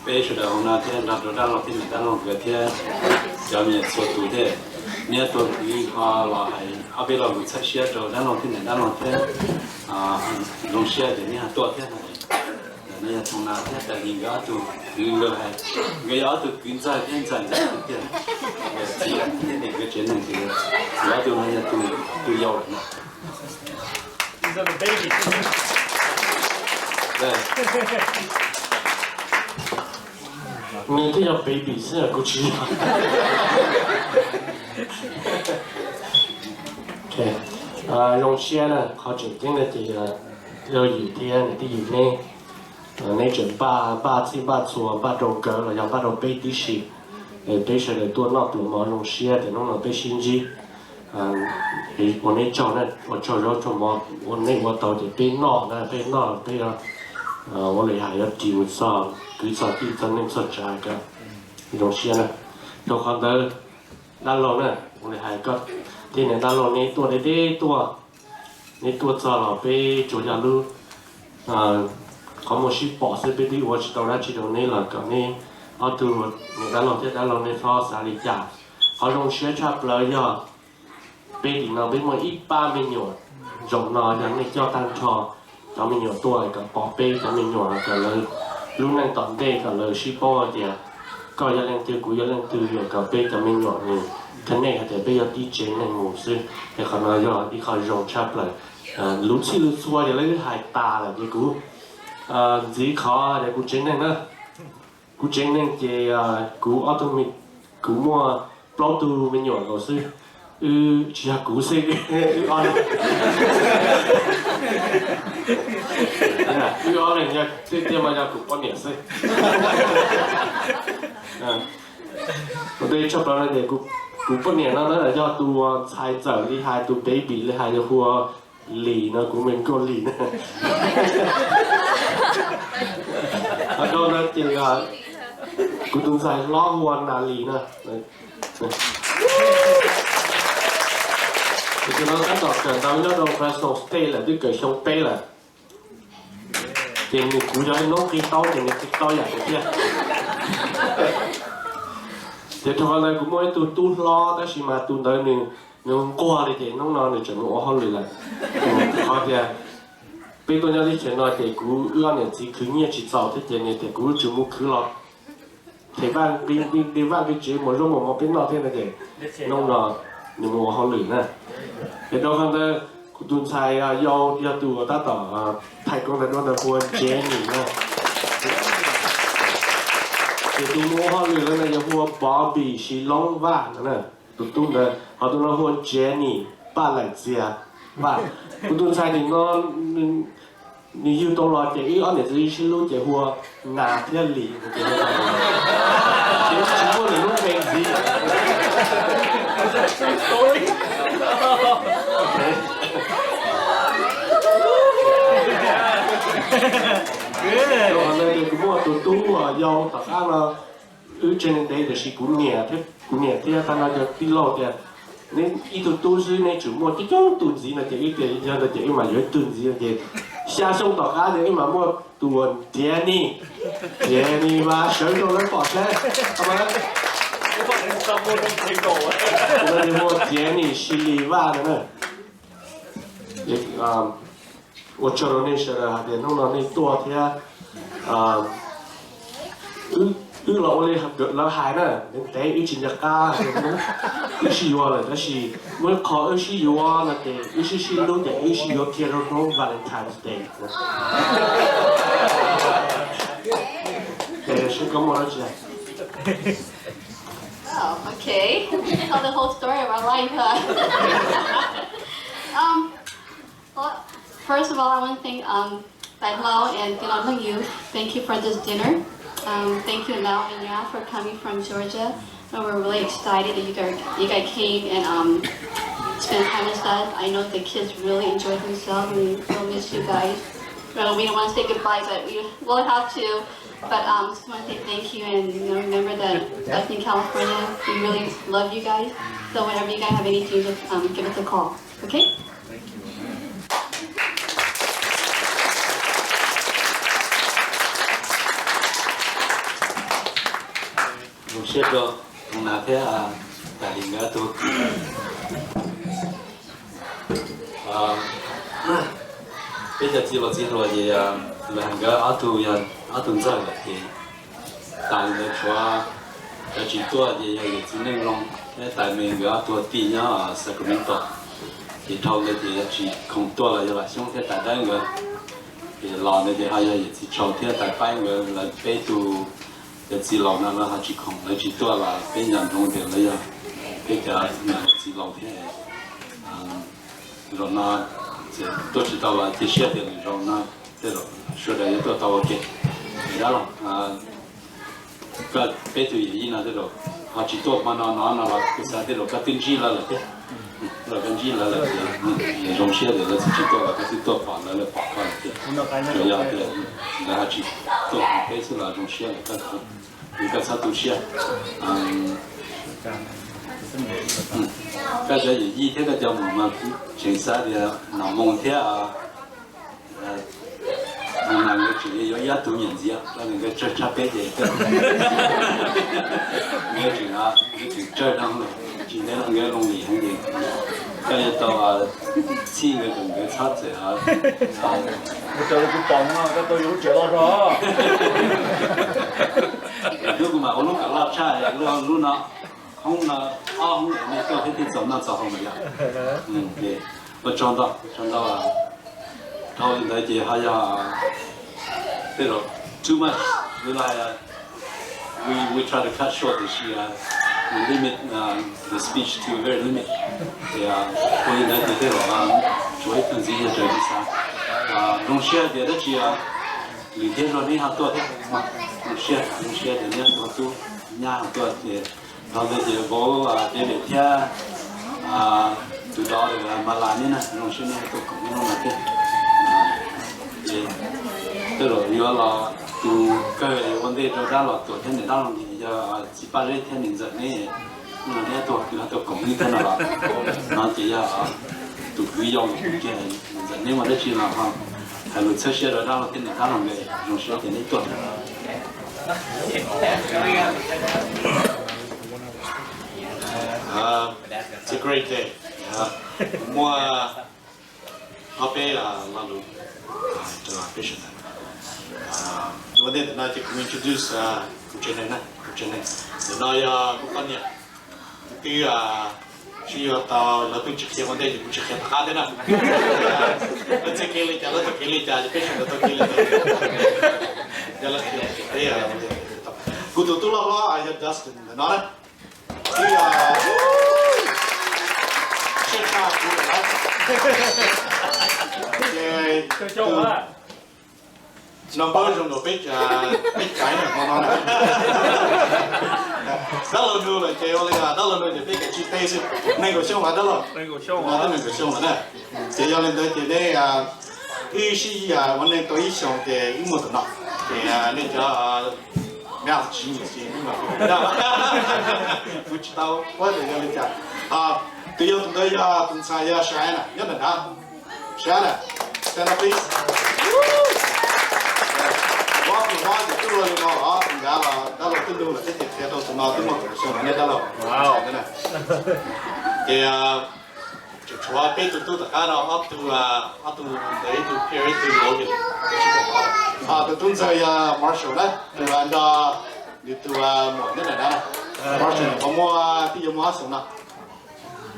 Peb sawv daws hauv no thiab nrog rau dab laug thiab niam dab laug nkawd thiab cov me nyuam txhua tus thiab, neb tuaj kwv ho los hais ob peb lo lus txhawb siab rau dab laug thiab niam dab laug thiab, zoo siab ces neb ho tuaj thiab no. No yog thoom na thiab tas li nkawd ob tug kwv nkawd hais, nkawd yog ob tug kwv ntxawg thiab ntxawm ntxawm tiag tiag. Txiv thiab niam nkawd tsev neeg ces nkawd ob tug no yog tus yau lawm no. Nws thiaj yog baby xwb kuv tsis yog. Zoo siab na, qhov tseem ceeb no ces yog yus thiab niam tij yus neb, neb tseem npaj, npaj txhij npaj txhua npaj rau nkawd los yog npaj rau peb tib si. Es peb sawv daws tuaj noj pluas mov zoo siab tias hnub no peb sib ntsib. Ua neb tsaug na, ua tsaug zaub tsaug mov, ua neb ua tau ces peb noj na, peb noj peb ua li hais yuav ris mus txog kwv txog tij txog neej txog tsav kom zoo siab na. Rau qhov ntawd dab laug na, ua li hais koj thiab niam dab laug neb tuaj deb deb tuaj, neb tuaj txog los peb tsuas yog lub qhov muag sib pom xwb, peb twb ua tsis tau dab tsi rau neb los kom neb ob tug niam dab laug thiab dab laug neb txhob xav li cas. Qhov zoo siab tshaj plaws yog peb tim no peb muaj ib pab me nyuam zaum no yog nej coj tag nrho cov me nyuam tuaj kom pom peb cov me nyuam kom lawv lub neej tom ntej kom lawv sib paub tias koj yog leej twg kuv yog leej twg, kom peb cov me nyuam nws connect hais tias peb yog tib tsev neeg mus xwb. Es qhov no yog ib qho zoo tshaj plaws. Lub txhij lub txhua ces lawv hais tas lawm ces kuv ntxiv qhov tias kuv tsev neeg na, kuv tsev neeg ces kuv ob tug, kuv muaj plaub tug me nyuam nkaus xwb. Wb tsis yog kuv xwb, wb ob leeg, wb ob leeg tiag tiag mas yog kuv poj niam xwb. Kuv teb tshaj plaws no ces kuv poj niam no na yog tus ntxhais ntxawm li hais, tus baby li hais yog hu ua Lis no, kuv me nkauj Lis na. Ho rau no ces kuv tus ntxhais hlob hu ua Nas Lis na. Ces tus no tab tom kawm ntawv nyob rau Fresno State lawm, twb kawm xyoo peb lawm. Ces nws kuv yog ib noob qi taub ces nws qi taub yam kuv thiab. Ces rau qhov ntawd kuv muaj ib tug tub hlob tab sis mas tus ntawd nws, nws nquag li ces hnub no nws tseem mus ua hauj lwm lawm. Qhov tias peb tuaj nyob teb chaws no ces kuv wb ob niam txiv khwv nyiaj tsis txaus thiab ces nws tias kuv tseem mus khwv los them vaj nqi, nqi vaj nqi tsev, muas zaub muas mov peb noj thiab no ces hnub no nws mus ua hauj lwm na. Ces rau qhov ntawd kuv tus ntxhais yau yog tus uas tab tom thaij koob ntawv duab ntawd hu ua Jenny na. Ces tus mus ua hauj lwm lawm no yog hu ua Bobby Sis Loob Vaj no na. Tus tub ntawd, ho tus no hu ua Jenny Paj Laim Txias Vaj. Kuv tus ntxhais nim no nws yug tau los ces wb ob niam txiv sib hlub ces hu ua Nas thiab Lis. Ces tsis muaj nws lub npe ntxiv. Rau qhov ntawd ces kuv muaj tus tub uas yau tom qab no, Wb tsev neeg ntev tiam sis kuv niam thiab, kuv niam thiab tag no cov tij laug tias, neb ib tug tub xwb neb tsum muaj coob coob tus ntxiv no ces wb tias yog no ces wb mam yuav ib tug ntxiv no ces xya xyoo tom qab ces wb mam muaj tus uas Danny, Danny Vaj sawv rau lawv pom saib. Tus no ces muaj Danny Sili Vaj no na. Ua tsaug rau nej sawv daws hais tias hnub no nej tuaj thiab wb los ua li lawv hais na, ntev ntev wb tsis nco qab, wb sib yuav lawm tab sis muaj ib qho wb sib yuav no ces wb sib sib hlub ces wb sib yuav kiag rau hnub Valentine's Day. Seb koj muaj dab tsi? Oh, okay. Tell the whole story of our life, huh? Um, well, first of all, I want to thank um, Bai Hlau and Tin Long Hung Yu. Thank you for this dinner. Um, thank you, Lau and Yua, for coming from Georgia. And we're really excited that you guys, you guys came and um, spent time with us. I know the kids really enjoyed themselves, and we'll miss you guys. Well, we don't want to say goodbye, but we will have to. But um, just want to say thank you, and you know, remember that us in California, we really love you guys. So whenever you guys have anything, just um, give us a call, okay? Zoo siab rau Toog Nas thiab Tais Lis nkawd ob tug. Peb cov txiv laus txiv hluas ces nkawd ob tug yog ob tug ntxawg lawm ces tas li ntawd tshuav cov tsis tuaj ces yog yawm txiv Neej Loo thiab Tais Me nkawd ob tug tij nyob Sacramento. Ces dhau ntawd ces tsis khoom tuaj los yog Vam Xyoob thiab Tais Dawb nkawd. Ces los ntawd ces ho yog yawm txiv Tshau thiab Tais Paib nkawd, lawv peb tug yawm txiv laus no lawv ho tsis khoom, lawv tsis tuaj los peb nco ntsoov tias lawv yog peb cov yawm txiv laus thiab. Zaum no tuaj tsis tau los cia siab tias lwm zaus no tej zaum sawv daws yuav tuaj tau ua ke. Dab laug, koj peb tug yawm yij no tej zaum ho tsis tuaj hmo no no no los kuv xav tej zaum koj twb ntsib lawv lawm thiab. Tej zaum koj ntsib lawv lawm ces zoo siab tias lawv tsis tuaj los koj twb tuaj pom lawv, lawv pom koj lawm thiab. Tsuas yog tias lawv ho tsis tuaj pom peb xwb los zoo siab lawm, koj txhob tu siab. Koj cov yawm yij thiab koj cov muam mas kuv tseem xav tias Nom Moo thiab Nas nkawd tseem yuav ib ob tug me nyuam ntxiv, nkawd tsawg tshaj peb ces nkawd tseem, nkawd tseem tsawg no, tsis ntev no nkawd lonely heev ces koj yuav tau txhij nkawd kom nkawd txhob txawm. Kuv pom no koj tau yuav lub tsev loj zog. Lub kuv mam ua lub kom loj tshaj lub no. Hoob no, ob hoob nej tuaj thiab thiaj txaus noj txaus haus mas yom. Ua tsaug ntau, tsaug ntau. Dhau li ntawd ces ho yog tej zaum too much, we like, we, we try to cut short tiam sis we limit the speech to very limit. Ces ua li ntawd ces tej zaum tshuav ib tug ntxiv yog raws li xav. Zoo siab tias dab tsi lwm tiag zog neb ho tuaj thiab, zoo siab, zoo siab tias neb tug tub nyab ho tuaj ces dhau ntawd ces vauv David thiab tus dov Mas Las neb na, zoo siab neb tuaj koom ib hnub no thiab. Tej zaum yuav los tus kawg yuav ua ntej rau dab Los Tuam thiab niam dab Los Nkim yog txiv Paj Zeb thiab niam ntxawm neb, no neb tuaj, neb tuaj koom neb thiab no los, no ces yog tus kwv yau kiag, niam ntxawm neb muaj dab tsi los ho hais lus txhawb siab rau dab Los thiab niam dab Los Nkim, zoo siab ces neb tuaj. It's a great day. Muaj ob peb lo lus rau peb sawv daws. Ua ntej ntawm no ces kuv introduce kuv tsev neeg na, kuv tsev neeg. Ntawm no yog kuv poj niam, kuv twb sib yuav tau, lawv pheej tsis qhia ua ntej ces kuv tsis qhia tom qab thiab na. Lawv txawj kev li cas lawv tau kev li cas ces peb sawv daws tau kev li ntawd. Kuv tus tub loj hlob yog Dustin ntawm no na. Siab tshaj kuv lawm. Ces tus no npawb zoo nkaus peb, peb caiv na hmo no na. Dab Laug Nug lawm ces ua li dab Laug Nug ces peb kav tsij teb xwb. Nees nkaum xyoo los dab laug? Twb nees nkaum xyoo lawm na. Ces yog li ntawd ces nej, wb sib ua neej tau ib xyoos ces wb muaj tus no. Ces nej cov Kuv tsis tau paub tias yog li cas. Tus yog tus ntawd yog tus ntxhais yog Shanna nyob ntawm nrad. Shanna, stand up please. Ob tug no ces twb luag li no los, tus nrad los dab laug twb lug lawm, twb qhia rau tus no twb muaj kaum xyoo lawm ne dab laug. Ces tseem tshuav peb tug tub tom qab no, ob tug, ob tug ntawd ib tug Pierre ib tug Logan. Ho tus tub ntxawg yog Marshall na, nws los nrog nws tus muam nyob ntawm nrad na. Marshall nws qhov muaj twb yuav muaj ob xyoos no.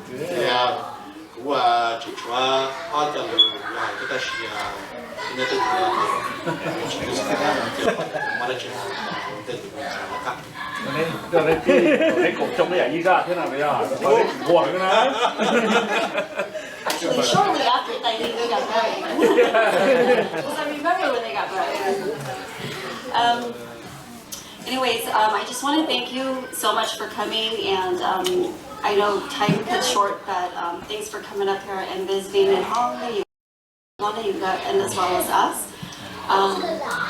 Ces kuv tseem tshuav ob cov lus yuav hais thiab tab sis nyob twb tsis muaj dab tsi, tej lus qab. Neb kaum xyoo ib yam ib zaj thiab no, neb tsis nquag na. Actually, shortly after Tailin, they got married. Because I remember when they got married. Um, anyways, um, I just want to thank you so much for coming, and um, I know time is short, but um, thanks for coming up here and visiting, and all of you, all of you guys, and as well as us. Um,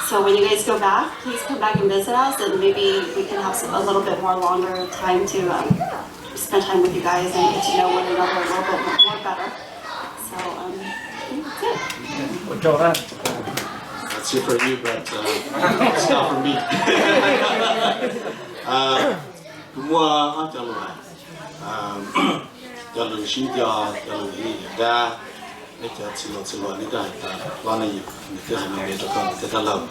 so when you guys go back, please come back and visit us, and maybe we can have some, a little bit more longer time to um, spend time with you guys and get to know one another a little bit more better. So, um, I think that's it. Ua tsaug na. That's it for you, but uh, it's not for me. Kuv muaj ob cov lus, cov lus sib nco, cov lus li yam dab, nej cov txiv laus txiv laus nej tuaj hais tas hlob nej yug, nws twb hais me me rau koj nws thiab dab laug.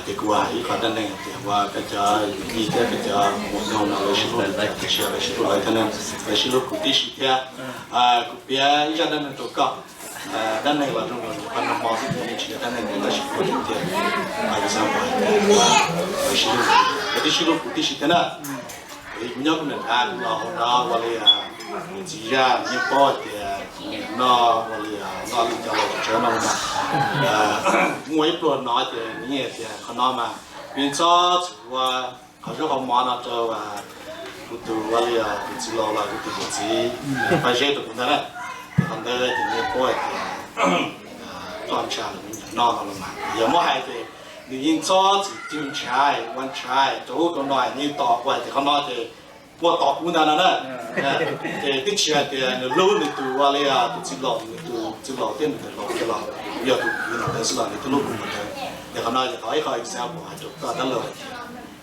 Ces kuv hais ib qho dab neeg hais tias ua koj cov yij thiab koj cov muam nyoog no lawv sib hlub li cas, tiam sis lawv sib hlub lawv thiab ne, lawv sib hlub kuv tib si thiab. Kuv piav ib zaj dab neeg rau koj. Dab neeg los zoo nkaus li qhov nag hmo xwb ces yeej tsis yog dab neeg tab sis kuv tiag tiag. Lawv sib hlub, lawv twb sib hlub kuv tib si thiab na. Kuv nyob kuv niam nrad kuv los hauv no ua li txiv zaj nws yeej paub hais tias niam no ua li noj li cov laus tsev no mas muaj ib pluag no ces nws yeej hais tias qhov no mas yeej txhob txwm ua qhov zaub qhov mov no rau kuv tus ua li tus txiv laus los kuv tus yawm txiv Paj Zeb rau kuv ntag na. Ces qhov ntawd ces nws yeej paub hais tias txhob ntshav los noj no los mas yog muab hais ces nws yeej txhob txwm cug ntshav ua ntshav rau ub rau no, nws yeej tos ua hais tias qhov no ces ua tos kuv ntag no na. Ces twb tsis hais tias nws hlub nws tus ua li tus txiv laus, nws tus txiv laus thiab nws tus laus kiag los yog tus kwv ntawd xwb los nws twb hlub kuv mus ntawd. Ces qhov no ces qhov ib qho example hais rau koj dab laug hais tias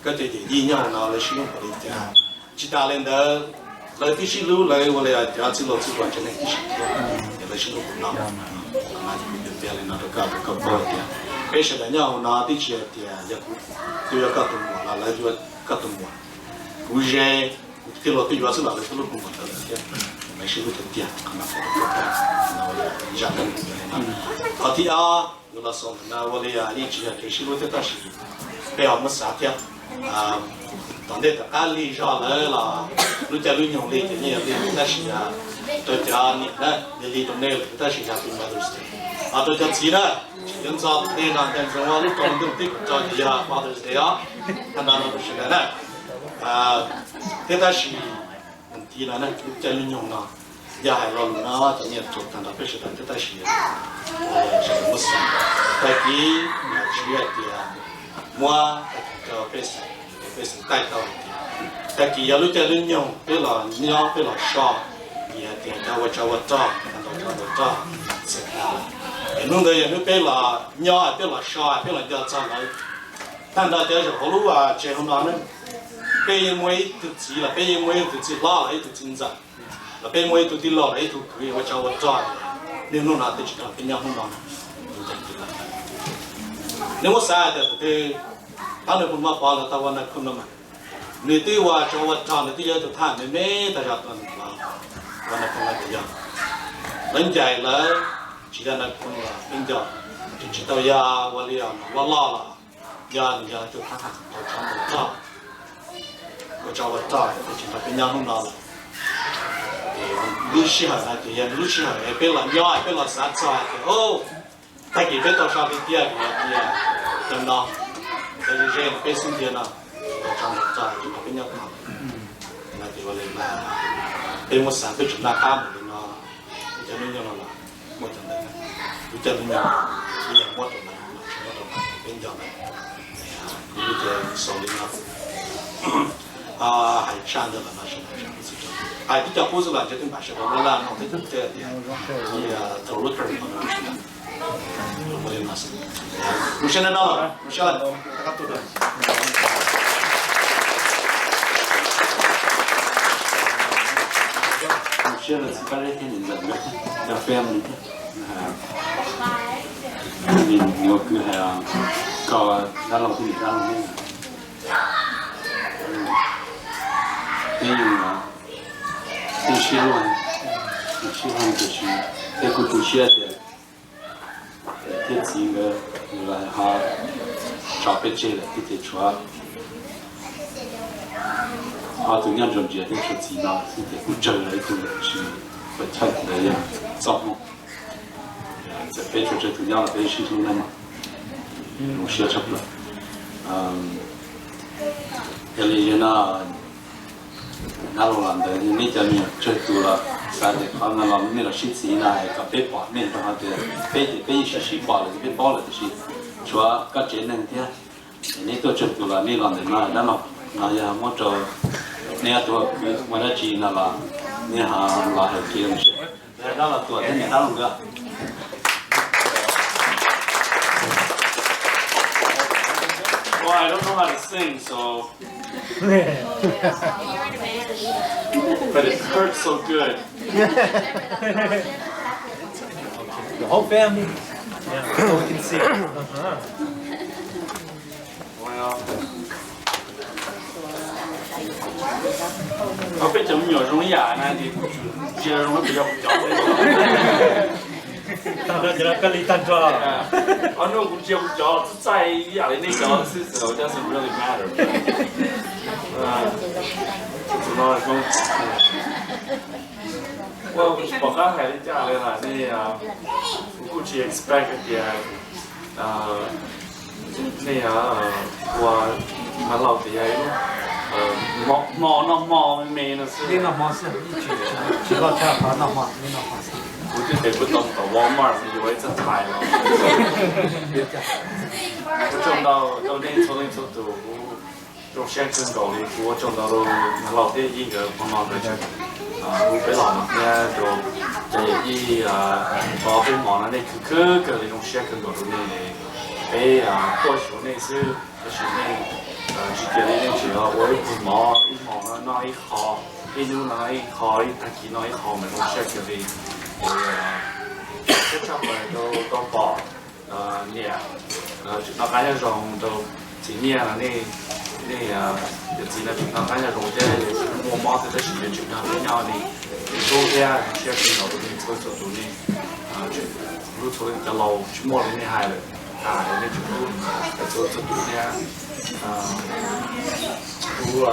koj cov yawm yij nyob hauv no lawv sib hlub npaum li cas. Tsis tas li ntawd, lawv twb sib hlub lawv ua li cov txiv laus txiv laus tsev neeg tib si thiab, ces lawv sib hlub npaum no. Qhov no ces kuv piav li no rau koj, rau koj paub hais tias peb sawv daws nyob hauv no twb tsis hais tias yog kuv, kuv yog koj tus muam los lawv yog koj tus muam. Kuv ze, kuv tij laug twb yuav xwb los lawv twb hlub kuv npaum ntawd lawm thiab. Lawv sib hlub tiag tiag, qhov no rau koj paub. Zaj dab neeg li no. Qhov thib ob yuav los xaus ntawm no ua li yeej tsis yog kev sib hlub thiab tab sis peb ho muab xav thiab. Tom ntej tom qab lig zog lawm los lub caij lub nyoog li ces yeej yog li tab sis rau cov niam na, yog li rau nej lawm tab sis yog tus Mother's Day. Ho rau cov txiv na, tsis yuav ntxov tej no nco ntsoov lub rau ntuj tib kaum rau ces yog Father's Day os. Thaj no no sawv daws na. Thiab tab sis mus tiv no na, lub caij lub nyoog no, yog hais lo lus no ces yeej tsum tag nrho peb sawv daws thiab tab sis sawv daws muab xav. Tag kis yog tsis hais tias muab tag kis rau pej xeem, pej xeem taij tau hais tias tag kis yog lub caij lub nyoog peb los nyob peb los so, vim hais tias cov ua tsov ua rog tag nrho cov ua rog, es hnub ntawd yog hnub peb los nyob peb los so peb los nco txog lawv. Tag nrho cov zaum hauv lub tsev hauv no na, peb yeej muaj ib tug txiv los peb yeej muaj ib tug txiv hlob los ib tug txiv ntxawm, los peb muaj ib tug tij laug los ib tug kwv ua tsov ua rog, niaj hnub no twb tsis nrog peb nyob hnub no. Nws muab xav hais tias tus twg, thab nws hu maj pov los tau ua nas khoo no mas, nws twb ua tsov ua rog, nws twb yog ib tug thaj me me tag zog, ua nas khoo no ces yog lawv ncaim lawv tsis yog nas khoo los peb nco, tsis tau yog ua li loj loj los yog nws yog tus thab ham tau tsov ua rog, ua tsov ua rog, tsis nrog peb nyob hnub no lawm. Lub sij hawm no ces yog lub sij hawm peb los nyob peb los xav txog hais tias tag kis peb tau so tiag tiag, tias cov no, cov ze ze peb xub ntiag no, tau so txog tsis nrog peb nyob hnub no. Peb muab xav peb tseem noj qab mus li no, cov hnub nyoog no los muaj cov ntawd, lub caij lub nyoog, lub yeej muab rau lawv, tsis muab rau peb nco lawm. Kuv lub cev xaus li no. Hais tshaj ntawd los no sawv daws sawv daws txhua tus hais tib co qub xwb los ntshe twb npam sawv daws laj laj no thiab tias thaum lub term no sawv daws zoo siab na no los zoo siab lawm. Zoo siab lawm txiv Paj Zeb thiab niam ntxawm nkawd cov family thiab. Nws ua kwv hais koj dab laug thiab niam dab laug ne, peb yeej, peb sib hlub, sib hlub tiam sis peb kuj tu siab tias niam thiab txiv nkawd los ho tso peb tseg lawm thiab ces tshuav ob tug nyob ntsuas ntsia thiab tshuav txiv no xwb ces kuj tsawg lawm ib tug lawm tiam sis peb chaw ntawd yog txoj hmoo. Txawm peb tshuav tsawg tus nyob los peb sib hlub na mog. Zoo siab tshaj plaws. Yog li no, dab laug los ntawd nej cov me nyuam tsawg tus los xav tias qhov no los nej los sib txis no hais kom peb pom nej rau qhov tias peb ces peb yeej sib sib pom lawm ces peb paub lawm tiam sis tshuav koj tsev neeg thiab. Es nej tuaj tsawg tus los nej los ntawm no dab laug, no yog muab rau nej ob tug ua kwv ua dab tsi no los nej ho los hais kiag. Dab laug Tuam thiab niam dab laug nkawd. Well, I don't know how to sing, so, but it hurts so good. The whole family. Yeah, we can sing. Uh-huh. Well, peb cov me nyuam zoo ib yam na ces kuv ntsia zoo kuv yog kuv cov. Tag nrho ces koj li tag nrho. Ob hnub kuv ntsia kuv cov txaij txaij ib yam li nej cov xwb, so it doesn't really matter. Tus no zoo. Ua kuv tsis pom qab hais li cas li lawm, nej, kuv kuj tsis expect hais tias nej ua Maiv Laug tias yog ib lub hmo noj hmo me me no xwb. Tsis loj tshaj qhov noj hmo, noj hmo xwb. Kuv twb hais kuv tau mus tom Walmart yuav ib txoj tais los. Ua tsaug ntau rau nej txhua leej txhua tus, kuv zoo siab kawg nkaus li, kuv ua tsaug ntau rau Maiv Laug thiab Yij nkawd hmo no nkawd hu peb los no thiab rau cov yawm yij tov peb hmo no, nej khwv khwv kawg li, zoo siab kawg nkaus rau nej. Peb tuaj xyuas nej xwb tab sis nej tsis cia li, nej tseem ua ib pluag mov, ib hmo no noj ib qho, ib hnub no ib qho, ib tag kis no ib qho mas zoo siab kawg li. Peb tshaj plaws rau tau pom niam, tseem noj qab nyob zoo rau txiv Nyiaj no, nej, nej yawm txiv no tseem noj qab nyob zoo thiab, yawm txiv muaj mob thiab tab sis yuav tseem nrog peb nyob li, hlub thiab zoo siab kawg nkaus rau nej txhua txhua tus, nej hlub txhua cov laus tsis muaj li nej hais lawm, nej tseem hlub txhua txhua tus thiab. Kuv ua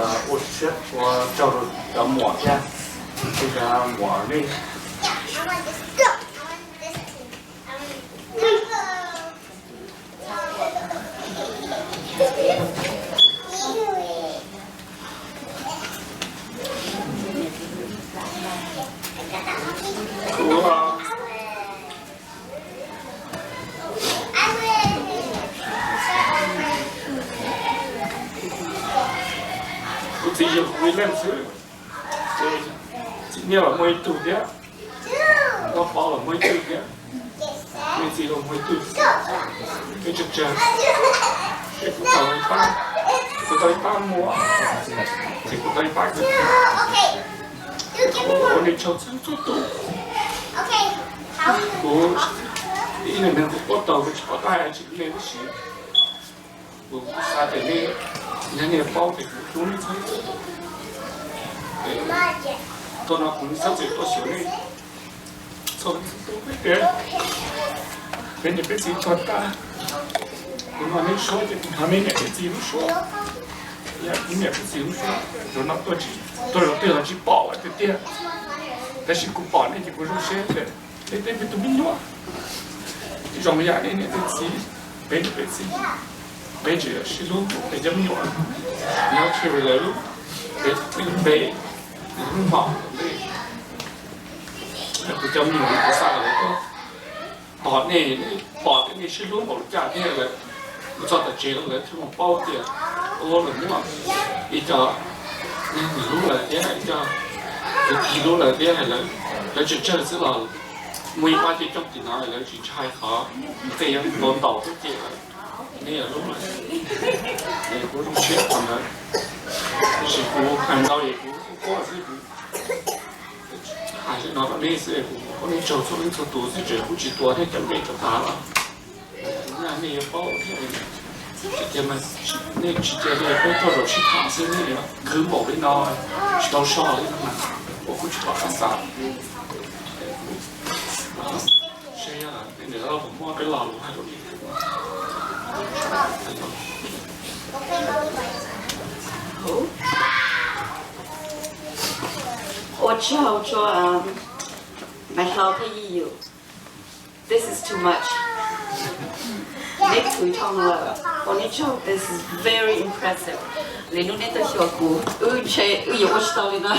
siab ua tsaug rau cov muam thiab, cov muam nej. Kuv txiv yog kuv ib leeg xwb, ces txiv Nyiaj los muaj ib tug thiab, Nkauj Pov los muaj ib tug thiab, me txiv los muaj ib tug. Peb tsawg tsawg, ces kuv tau ib pab, kuv tau ib pab muam, ces kuv tau ib pab kwv tij. Kuv ua nej tsaug txhua txhua tus. Kuv ib leeg neeg kuv paub tau, kuv tsis paub tab hais tsis nej tab sis kuv xav tias nej, yog nej paub ces kuv hlub nej txhua txhua tus. Thaum no kuv txhob txwm tuaj xyuas nej txhua tus peb tias peb niam peb txiv tuag tag, kuv hnov nej suab ces kuv hnov nej niam peb txiv lub suab. Yog kuv niam kuv txiv lub suab, zaum no tuaj tsis, tuaj zaum twg los tsis pom lawm tiag tiag, tab sis kuv pom nej ces kuv zoo siab tias nej tej me tus me nyuam zoo yam nej niam nej txiv, peb niam peb txiv, peb tseem yuav sib hlub peb cov me nyuam nyob through lawv lub, peb lub npe, lub hom tej. Kuv cov me nyuam kuv xav kom lawv tos nej, nej pom tias nej sib hlub npaum li cas thiab lawv mus txog tom tsev lawv thiaj mus paub tias ua lawv muaj Ib co neeg hlub lawm thiab ib co kwv tij hlub lawm thiab hais lawv, lawv tsawg tsawg xwb los muaj ib pab coob coob tim no lawv tsis ntshai qhov nqi ntaus ntaus tuaj cem lawm. Nej hlub lawm, kuv zoo siab qhov ntawd. Tiam sis kuv hais ntau es kuv quaj quaj xwb, kuv hais li no rau nej xwb, kuv ua nej tsaug txhua leej txhua tus xwb, tseem kuv tsis tuav nej cov npe rau tas los nej yuav paub thiab. Tsis cia, nej tsis cia li peb tuaj zaum sib tham xwb nej yuav khwv npaum li no, tsis tau so li no mas ua kuv tsis pom qab xav. Seb yog nej niam loj puas muaj peb lo lus hais rau nej. Ua tsaug rua Maiv Hlau thiab Yij Yum. This is too much. Neb khwv dhau lawm, ua nej tsaug, this is very impressive. Lwm hnub neb tuaj xyuas kuv, wb ntshe wb yuav ua tsis tau li no.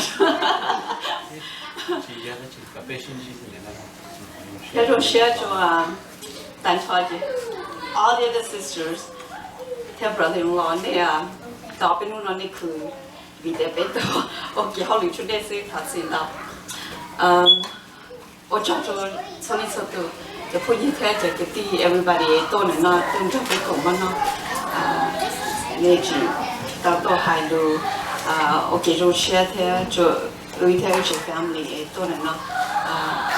Yog zoo siab rua tag nrho ces all the other sisters thiab brother-in-law, nej tos peb hnub no nej khwv, vim tias peb tuaj ua kev hauj lwm tsuas dej xwb, thov txim ntau. Ua tsaug rua txhua leej txhua tus, cov phooj ywg thiab cov kwv tij, everybody tuaj ntawm no tuaj nrog peb koom mov noj. Nej tseem tau tuaj hais lus ua kev zoo siab thiab rua wb thiab wb tsev family es tuaj ntawm no,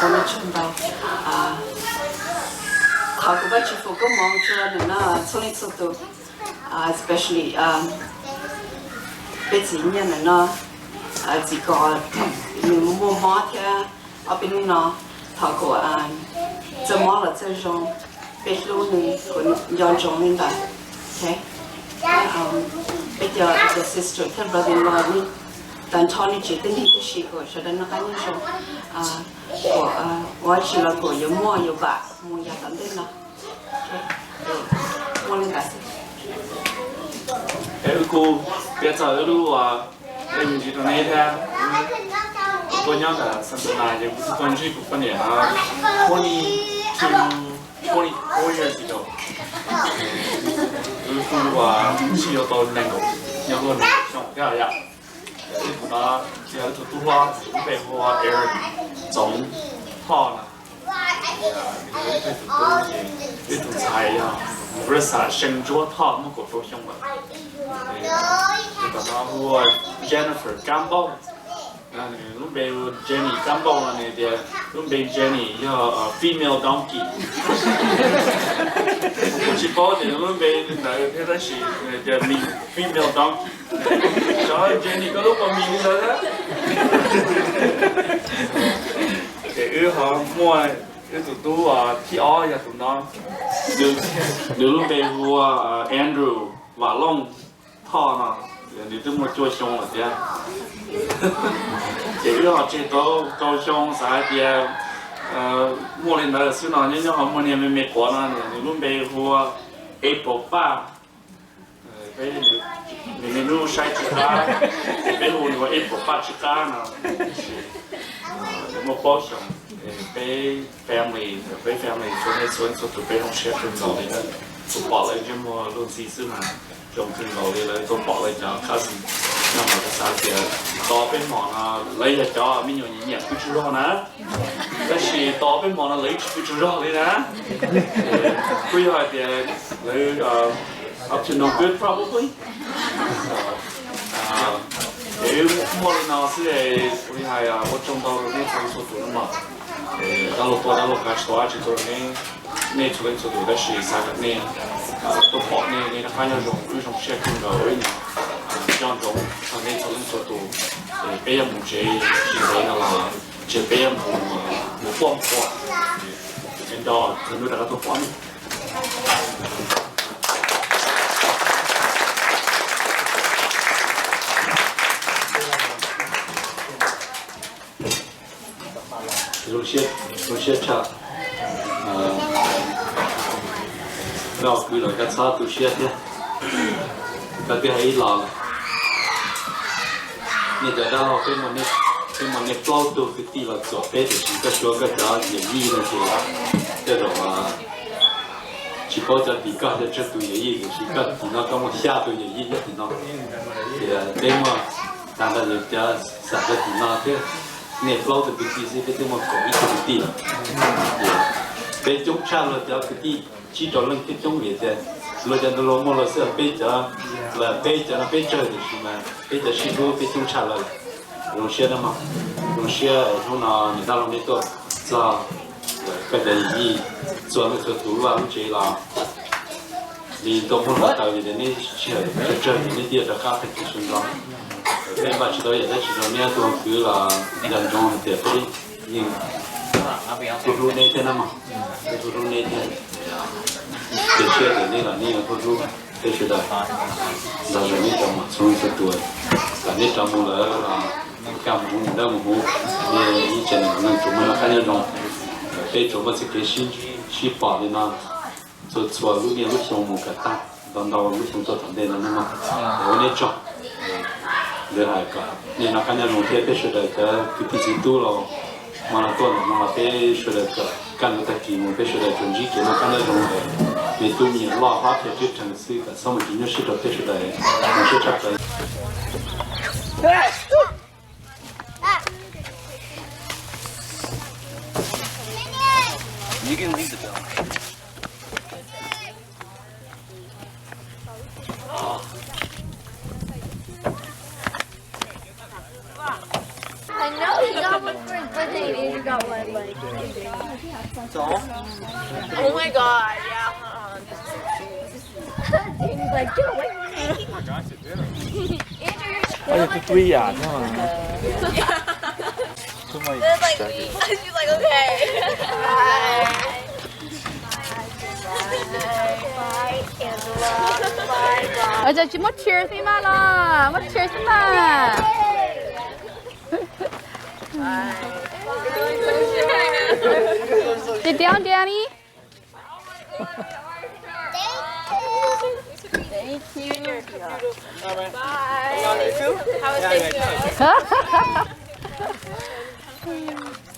ua nej tsaug ntau. Thov kuv Vajtswv foom koob hmoov rua ntawm no txhua leej txhua tus, especially peb txiv Nyiaj ntawm no, txiv Kos, nws muaj mob thiab ob peb hnub no, thov kom txawj mob los txawj zoo, peb hlub nws kom nco ntsoov li ntawd. Peb cov, cov sister thiab brother-in-law, nej tag nrho nej tsev tej neeg tib si kom sawv daws noj qab nyob zoo, kom ua dab tsi los kom yuav muaj yuav vam mus yav tom ntej no. Muaj li ntawd xwb. Es wb kuj piav txog wb lub, ua, ntsis rau neb thiab. Kuv tuaj nyob ntawm Santa Ana ces kuv kuj tuaj ntsib kuv poj niam no twenty two, twenty four years ago. Wb kuj, ua, sib yuav tau nees nkaum, nyob luag nees nkaum xyoo thiab yom. Wb tus no yog wb tus tub hlob, wb npe hu ua Aaron Txoov Thoj no. Wb tus tub ces, wb tus ntxhais yog Marissa See Ntsuab Thoj, muaj kaum rau xyoo lawm. Wb tus no hu ua Jennifer Kab Npauj. Nws lub npe hu Jenny Kab Npauj no, nws tias lub npe Jenny yog female donkey. Kuv tsis paub tias nws lub npe li ntawd thiab tab sis nws tias female donkey. Xyov Jenny koj lub puas mis li ntawd thiab. Ces wb ho muaj wb tus tub thib ob yog tus no, nws lub npe hu ua Andrew Vam Looj Thoj no, nws twb muaj cuaj xyoo lawm thiab. Ces wb ho tseg tau rau xyoo, xav hais tias muaj li ntawd xwb no, nyob nyob ho muaj niag me me quav no, nws lub npe hu ua April Paj. Peb, nws niaj hnub saib Tsw Qab, ces peb hu nws ua April Paj Tsw Qab no. Nws muaj plaub xyoos. Peb family, peb family txhua leej txhua tus peb zoo siab kawg nkaus li na. Tsuas pom lawv ntsej muag luag ntxhi xwb mas zoo kawg nkaus li. Lawv tuaj pom lawv cov cousin no mas kuv xav tias tos peb hmos no lawv yog cov me nyuam nyiam pw tsaug zog na, tab sis tos peb hmos no lawv tsis pw tsaug zog li na. Kuj yog hais tias lawv up to no good probably. Ces wb muaj li no xwb es kuv li hais ua tsaug ntau rau nej txhua leej txhua tus no mas. Dab laug tuaj dab laug kav tsis tau dab tsi tuaj rau nej, nej txhua leej txhua tus, tab sis xav kom nej tuaj pom nej, nej rov qab nyob zoo, wb zoo siab kawg nkaus, wb nco ntsoov txog nej txhua leej txhua tus. Peb yuav mus tsev tsis ntev no los, ces peb yuav mus, mus quaj mus quaj, nco txog hnub rov qab tuaj pom nej. Zoo siab, zoo siab tshaj. Koj kwv lawm koj txhob tu siab thiab. Koj twb hais ib los lawm. Nej cov dab laug, peb muaj nej plaub tug kwv tij los txuam peb, tiam sis koj suav koj cov yawm yij no ces tej zaum Tsis paub cov tim koj cov tsawg tus yawm yij, tiam sis koj tim no koj muaj xya tus yawm yij nyob tim no. Ces peb muaj tag nrho cov xam rau tim no thiab, nej plaub tus kwv tij xwb peb twb muaj kaum ib tug kwv tij lawm. Peb coob tshaj luag cov kwv tij tsib rau leej coob coob vim tias luag cov ntawd luag muaj luag xwb, peb cov, peb cov no peb tsawg tiam sis mas peb cov sib hlub peb coob tshaj lawm. Zoo siab nawb mog, zoo siab hnub no niam dab laug nej tuaj txog koj cov yawm yij txhua leej txhua tus lub vaj lub tsev los li tuaj muab hluav taws vim tias neb sij hawm tsawg tsawg ces neb thiaj rov qab pheej kev sawv ntxov. Peb npaj tsis tau yam dab tsi rau neb tus kwv los nco ntsoov hais tias peb yeej hlub hlub neb thiab nawb mog, peb hlub hlub neb thiab. Cia siab tias neb los neb yeej hlub hlub peb sawv daws. Nrog zoo neb cov muam txhua leej txhua tus, kom neb rov mus lawm los kaj mus huv mus dawb mus huv, neb ib tsev neeg tsuas muaj noj qab nyob zoo, peb tsuas muaj txoj kev sib ntsib sib pom li no txhua txhua lub niaj lub xyoo mus kom tag, ntau ntau lub xyoo tuaj tom ntej no nawb mog. Ua neb tsaug. Ntawd hais kom nej noj qab nyob zoo thiab peb sawv daws cov kwv tij txiv tub los mas los tuaj ntawm no los peb sawv daws kom kaj ntug tag kis mus peb sawv daws tsuas ntsib kev noj qab nyob zoo, me tub me nyuam loj hlob thiaj qhib rhees xwb kom txhob muaj kev nyuaj siab rau peb sawv daws. Zoo siab tshaj plaws. I know he got one for his birthday and Andrew got one, like, oh my God, yeah. He's like, get away from me. Andrew, you're too big. It's like, she's like, okay. Bye. Ua cas tsis muab cheer xwb mas los, muab cheer xwb mas. Sit down, Danny. Thank you. Bye.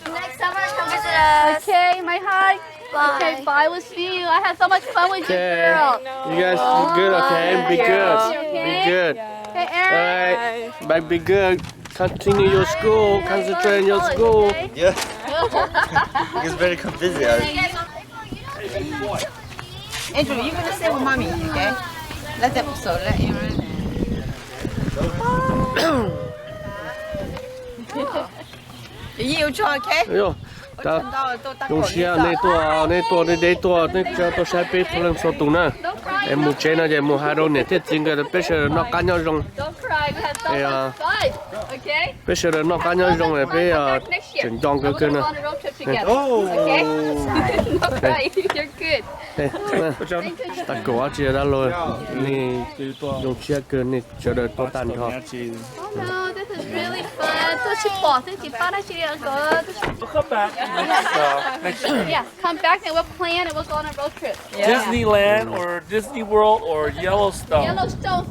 Next summer, come visit us. Okay, my heart. Bye. Okay, bye. We'll see you. I had so much fun with you, girl. You guys do good, okay? Be good. Be good. Hey, Aaron. All right. Bye. Be good. Continue your school. Concentrate on your school. Yeah. It's very busy. Andrew, you're gonna stay with mommy, okay? Let them, so let Aaron. Yog, zoo siab nej tuaj, nej tuaj, nej deb tuaj, nej tsa tuaj saib peb txhua leej txhua tus na. Es mus tsev no ces mus hais rau niam thiab txiv nkawd peb sawv daws noj qab nyob zoo. Peb sawv daws noj qab nyob zoo es peb tseem nco nkawd kawg na. Tag kaum ob tsi dab laug, nej zoo siab kawg nej sawv daws tuaj tag nrho. Tuaj tsis pom xwb tsis pab dab tsi li. Come back and we'll plan and we'll go on a road trip. Disneyland or Disney World or Yellowstone? Yellowstone.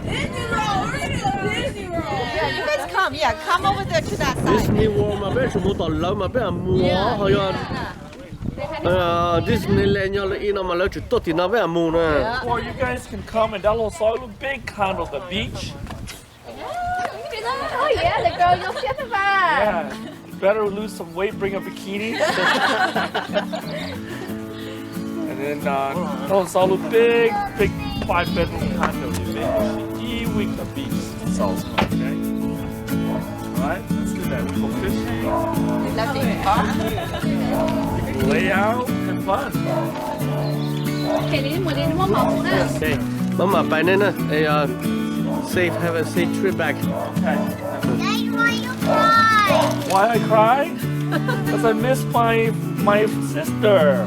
Disney World. We're gonna go Disney World. Yeah, you guys come. Yeah, come over there to that side. Disney World mas peb tsis mus tom lawv mas peb mus ho yog Disneyland yog lawv ib no mas lawv tsis tuaj tim no peb mus na. Or you guys can come and download Salt Lake Big Condo, the beach. Oh yeah, the girl, you'll see the vibe. Yeah. Better lose some weight, bring a bikini. And then uh, oh, it's all a big, big five bedroom condo. Maybe ib week a beach. It's all okay. All right, let's do that. We go fishing. Lay out, have fun. Maj mam pais nej na. Safe, have a safe trip back. Why I cry? Because I miss my my sister.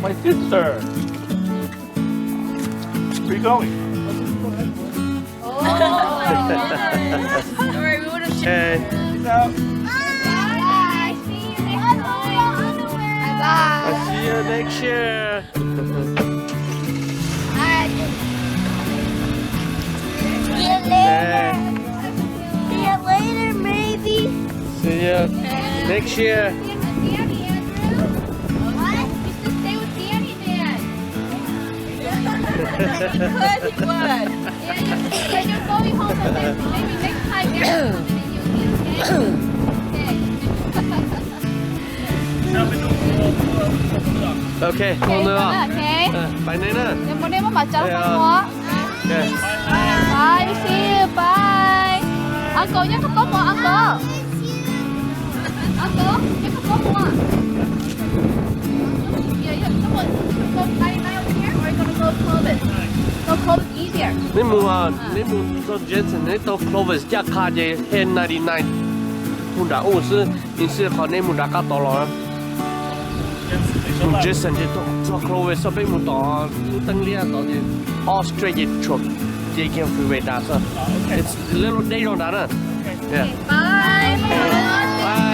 My sister. Where you going? Hey. I'll see you next year. Bye. See you later. See you later, maybe. See you next year. What? Good, good. Yeah, you, when you're going home, then maybe, maybe next time, yeah, you can, okay? Okay. Ok, mus nws os. Ok. Bye nej na. Ces mus nej muab mam tso foom ua. Bye, see you, bye. Uncle, nyob koj pab mus, uncle. Uncle, nyob koj pab mus. Yeah, yeah, someone, you gonna go ninety-nine over here or you gonna go Clovis? Go Clovis easier. Neb mus, neb mus txog Jensen, neb taug Clovis ncaj qha ces head ninety-nine mus nram ub xwb, yeej xwb qhov neb mus nram qab tod los. Mus Jensen ces taug txog Clovis xwb, peb mus tom lub teeb liab tod ces off straight ces tshuam ces kiag freeway nrad xwb. It's a little deb zog nrad na. Yeah. Bye. Bye.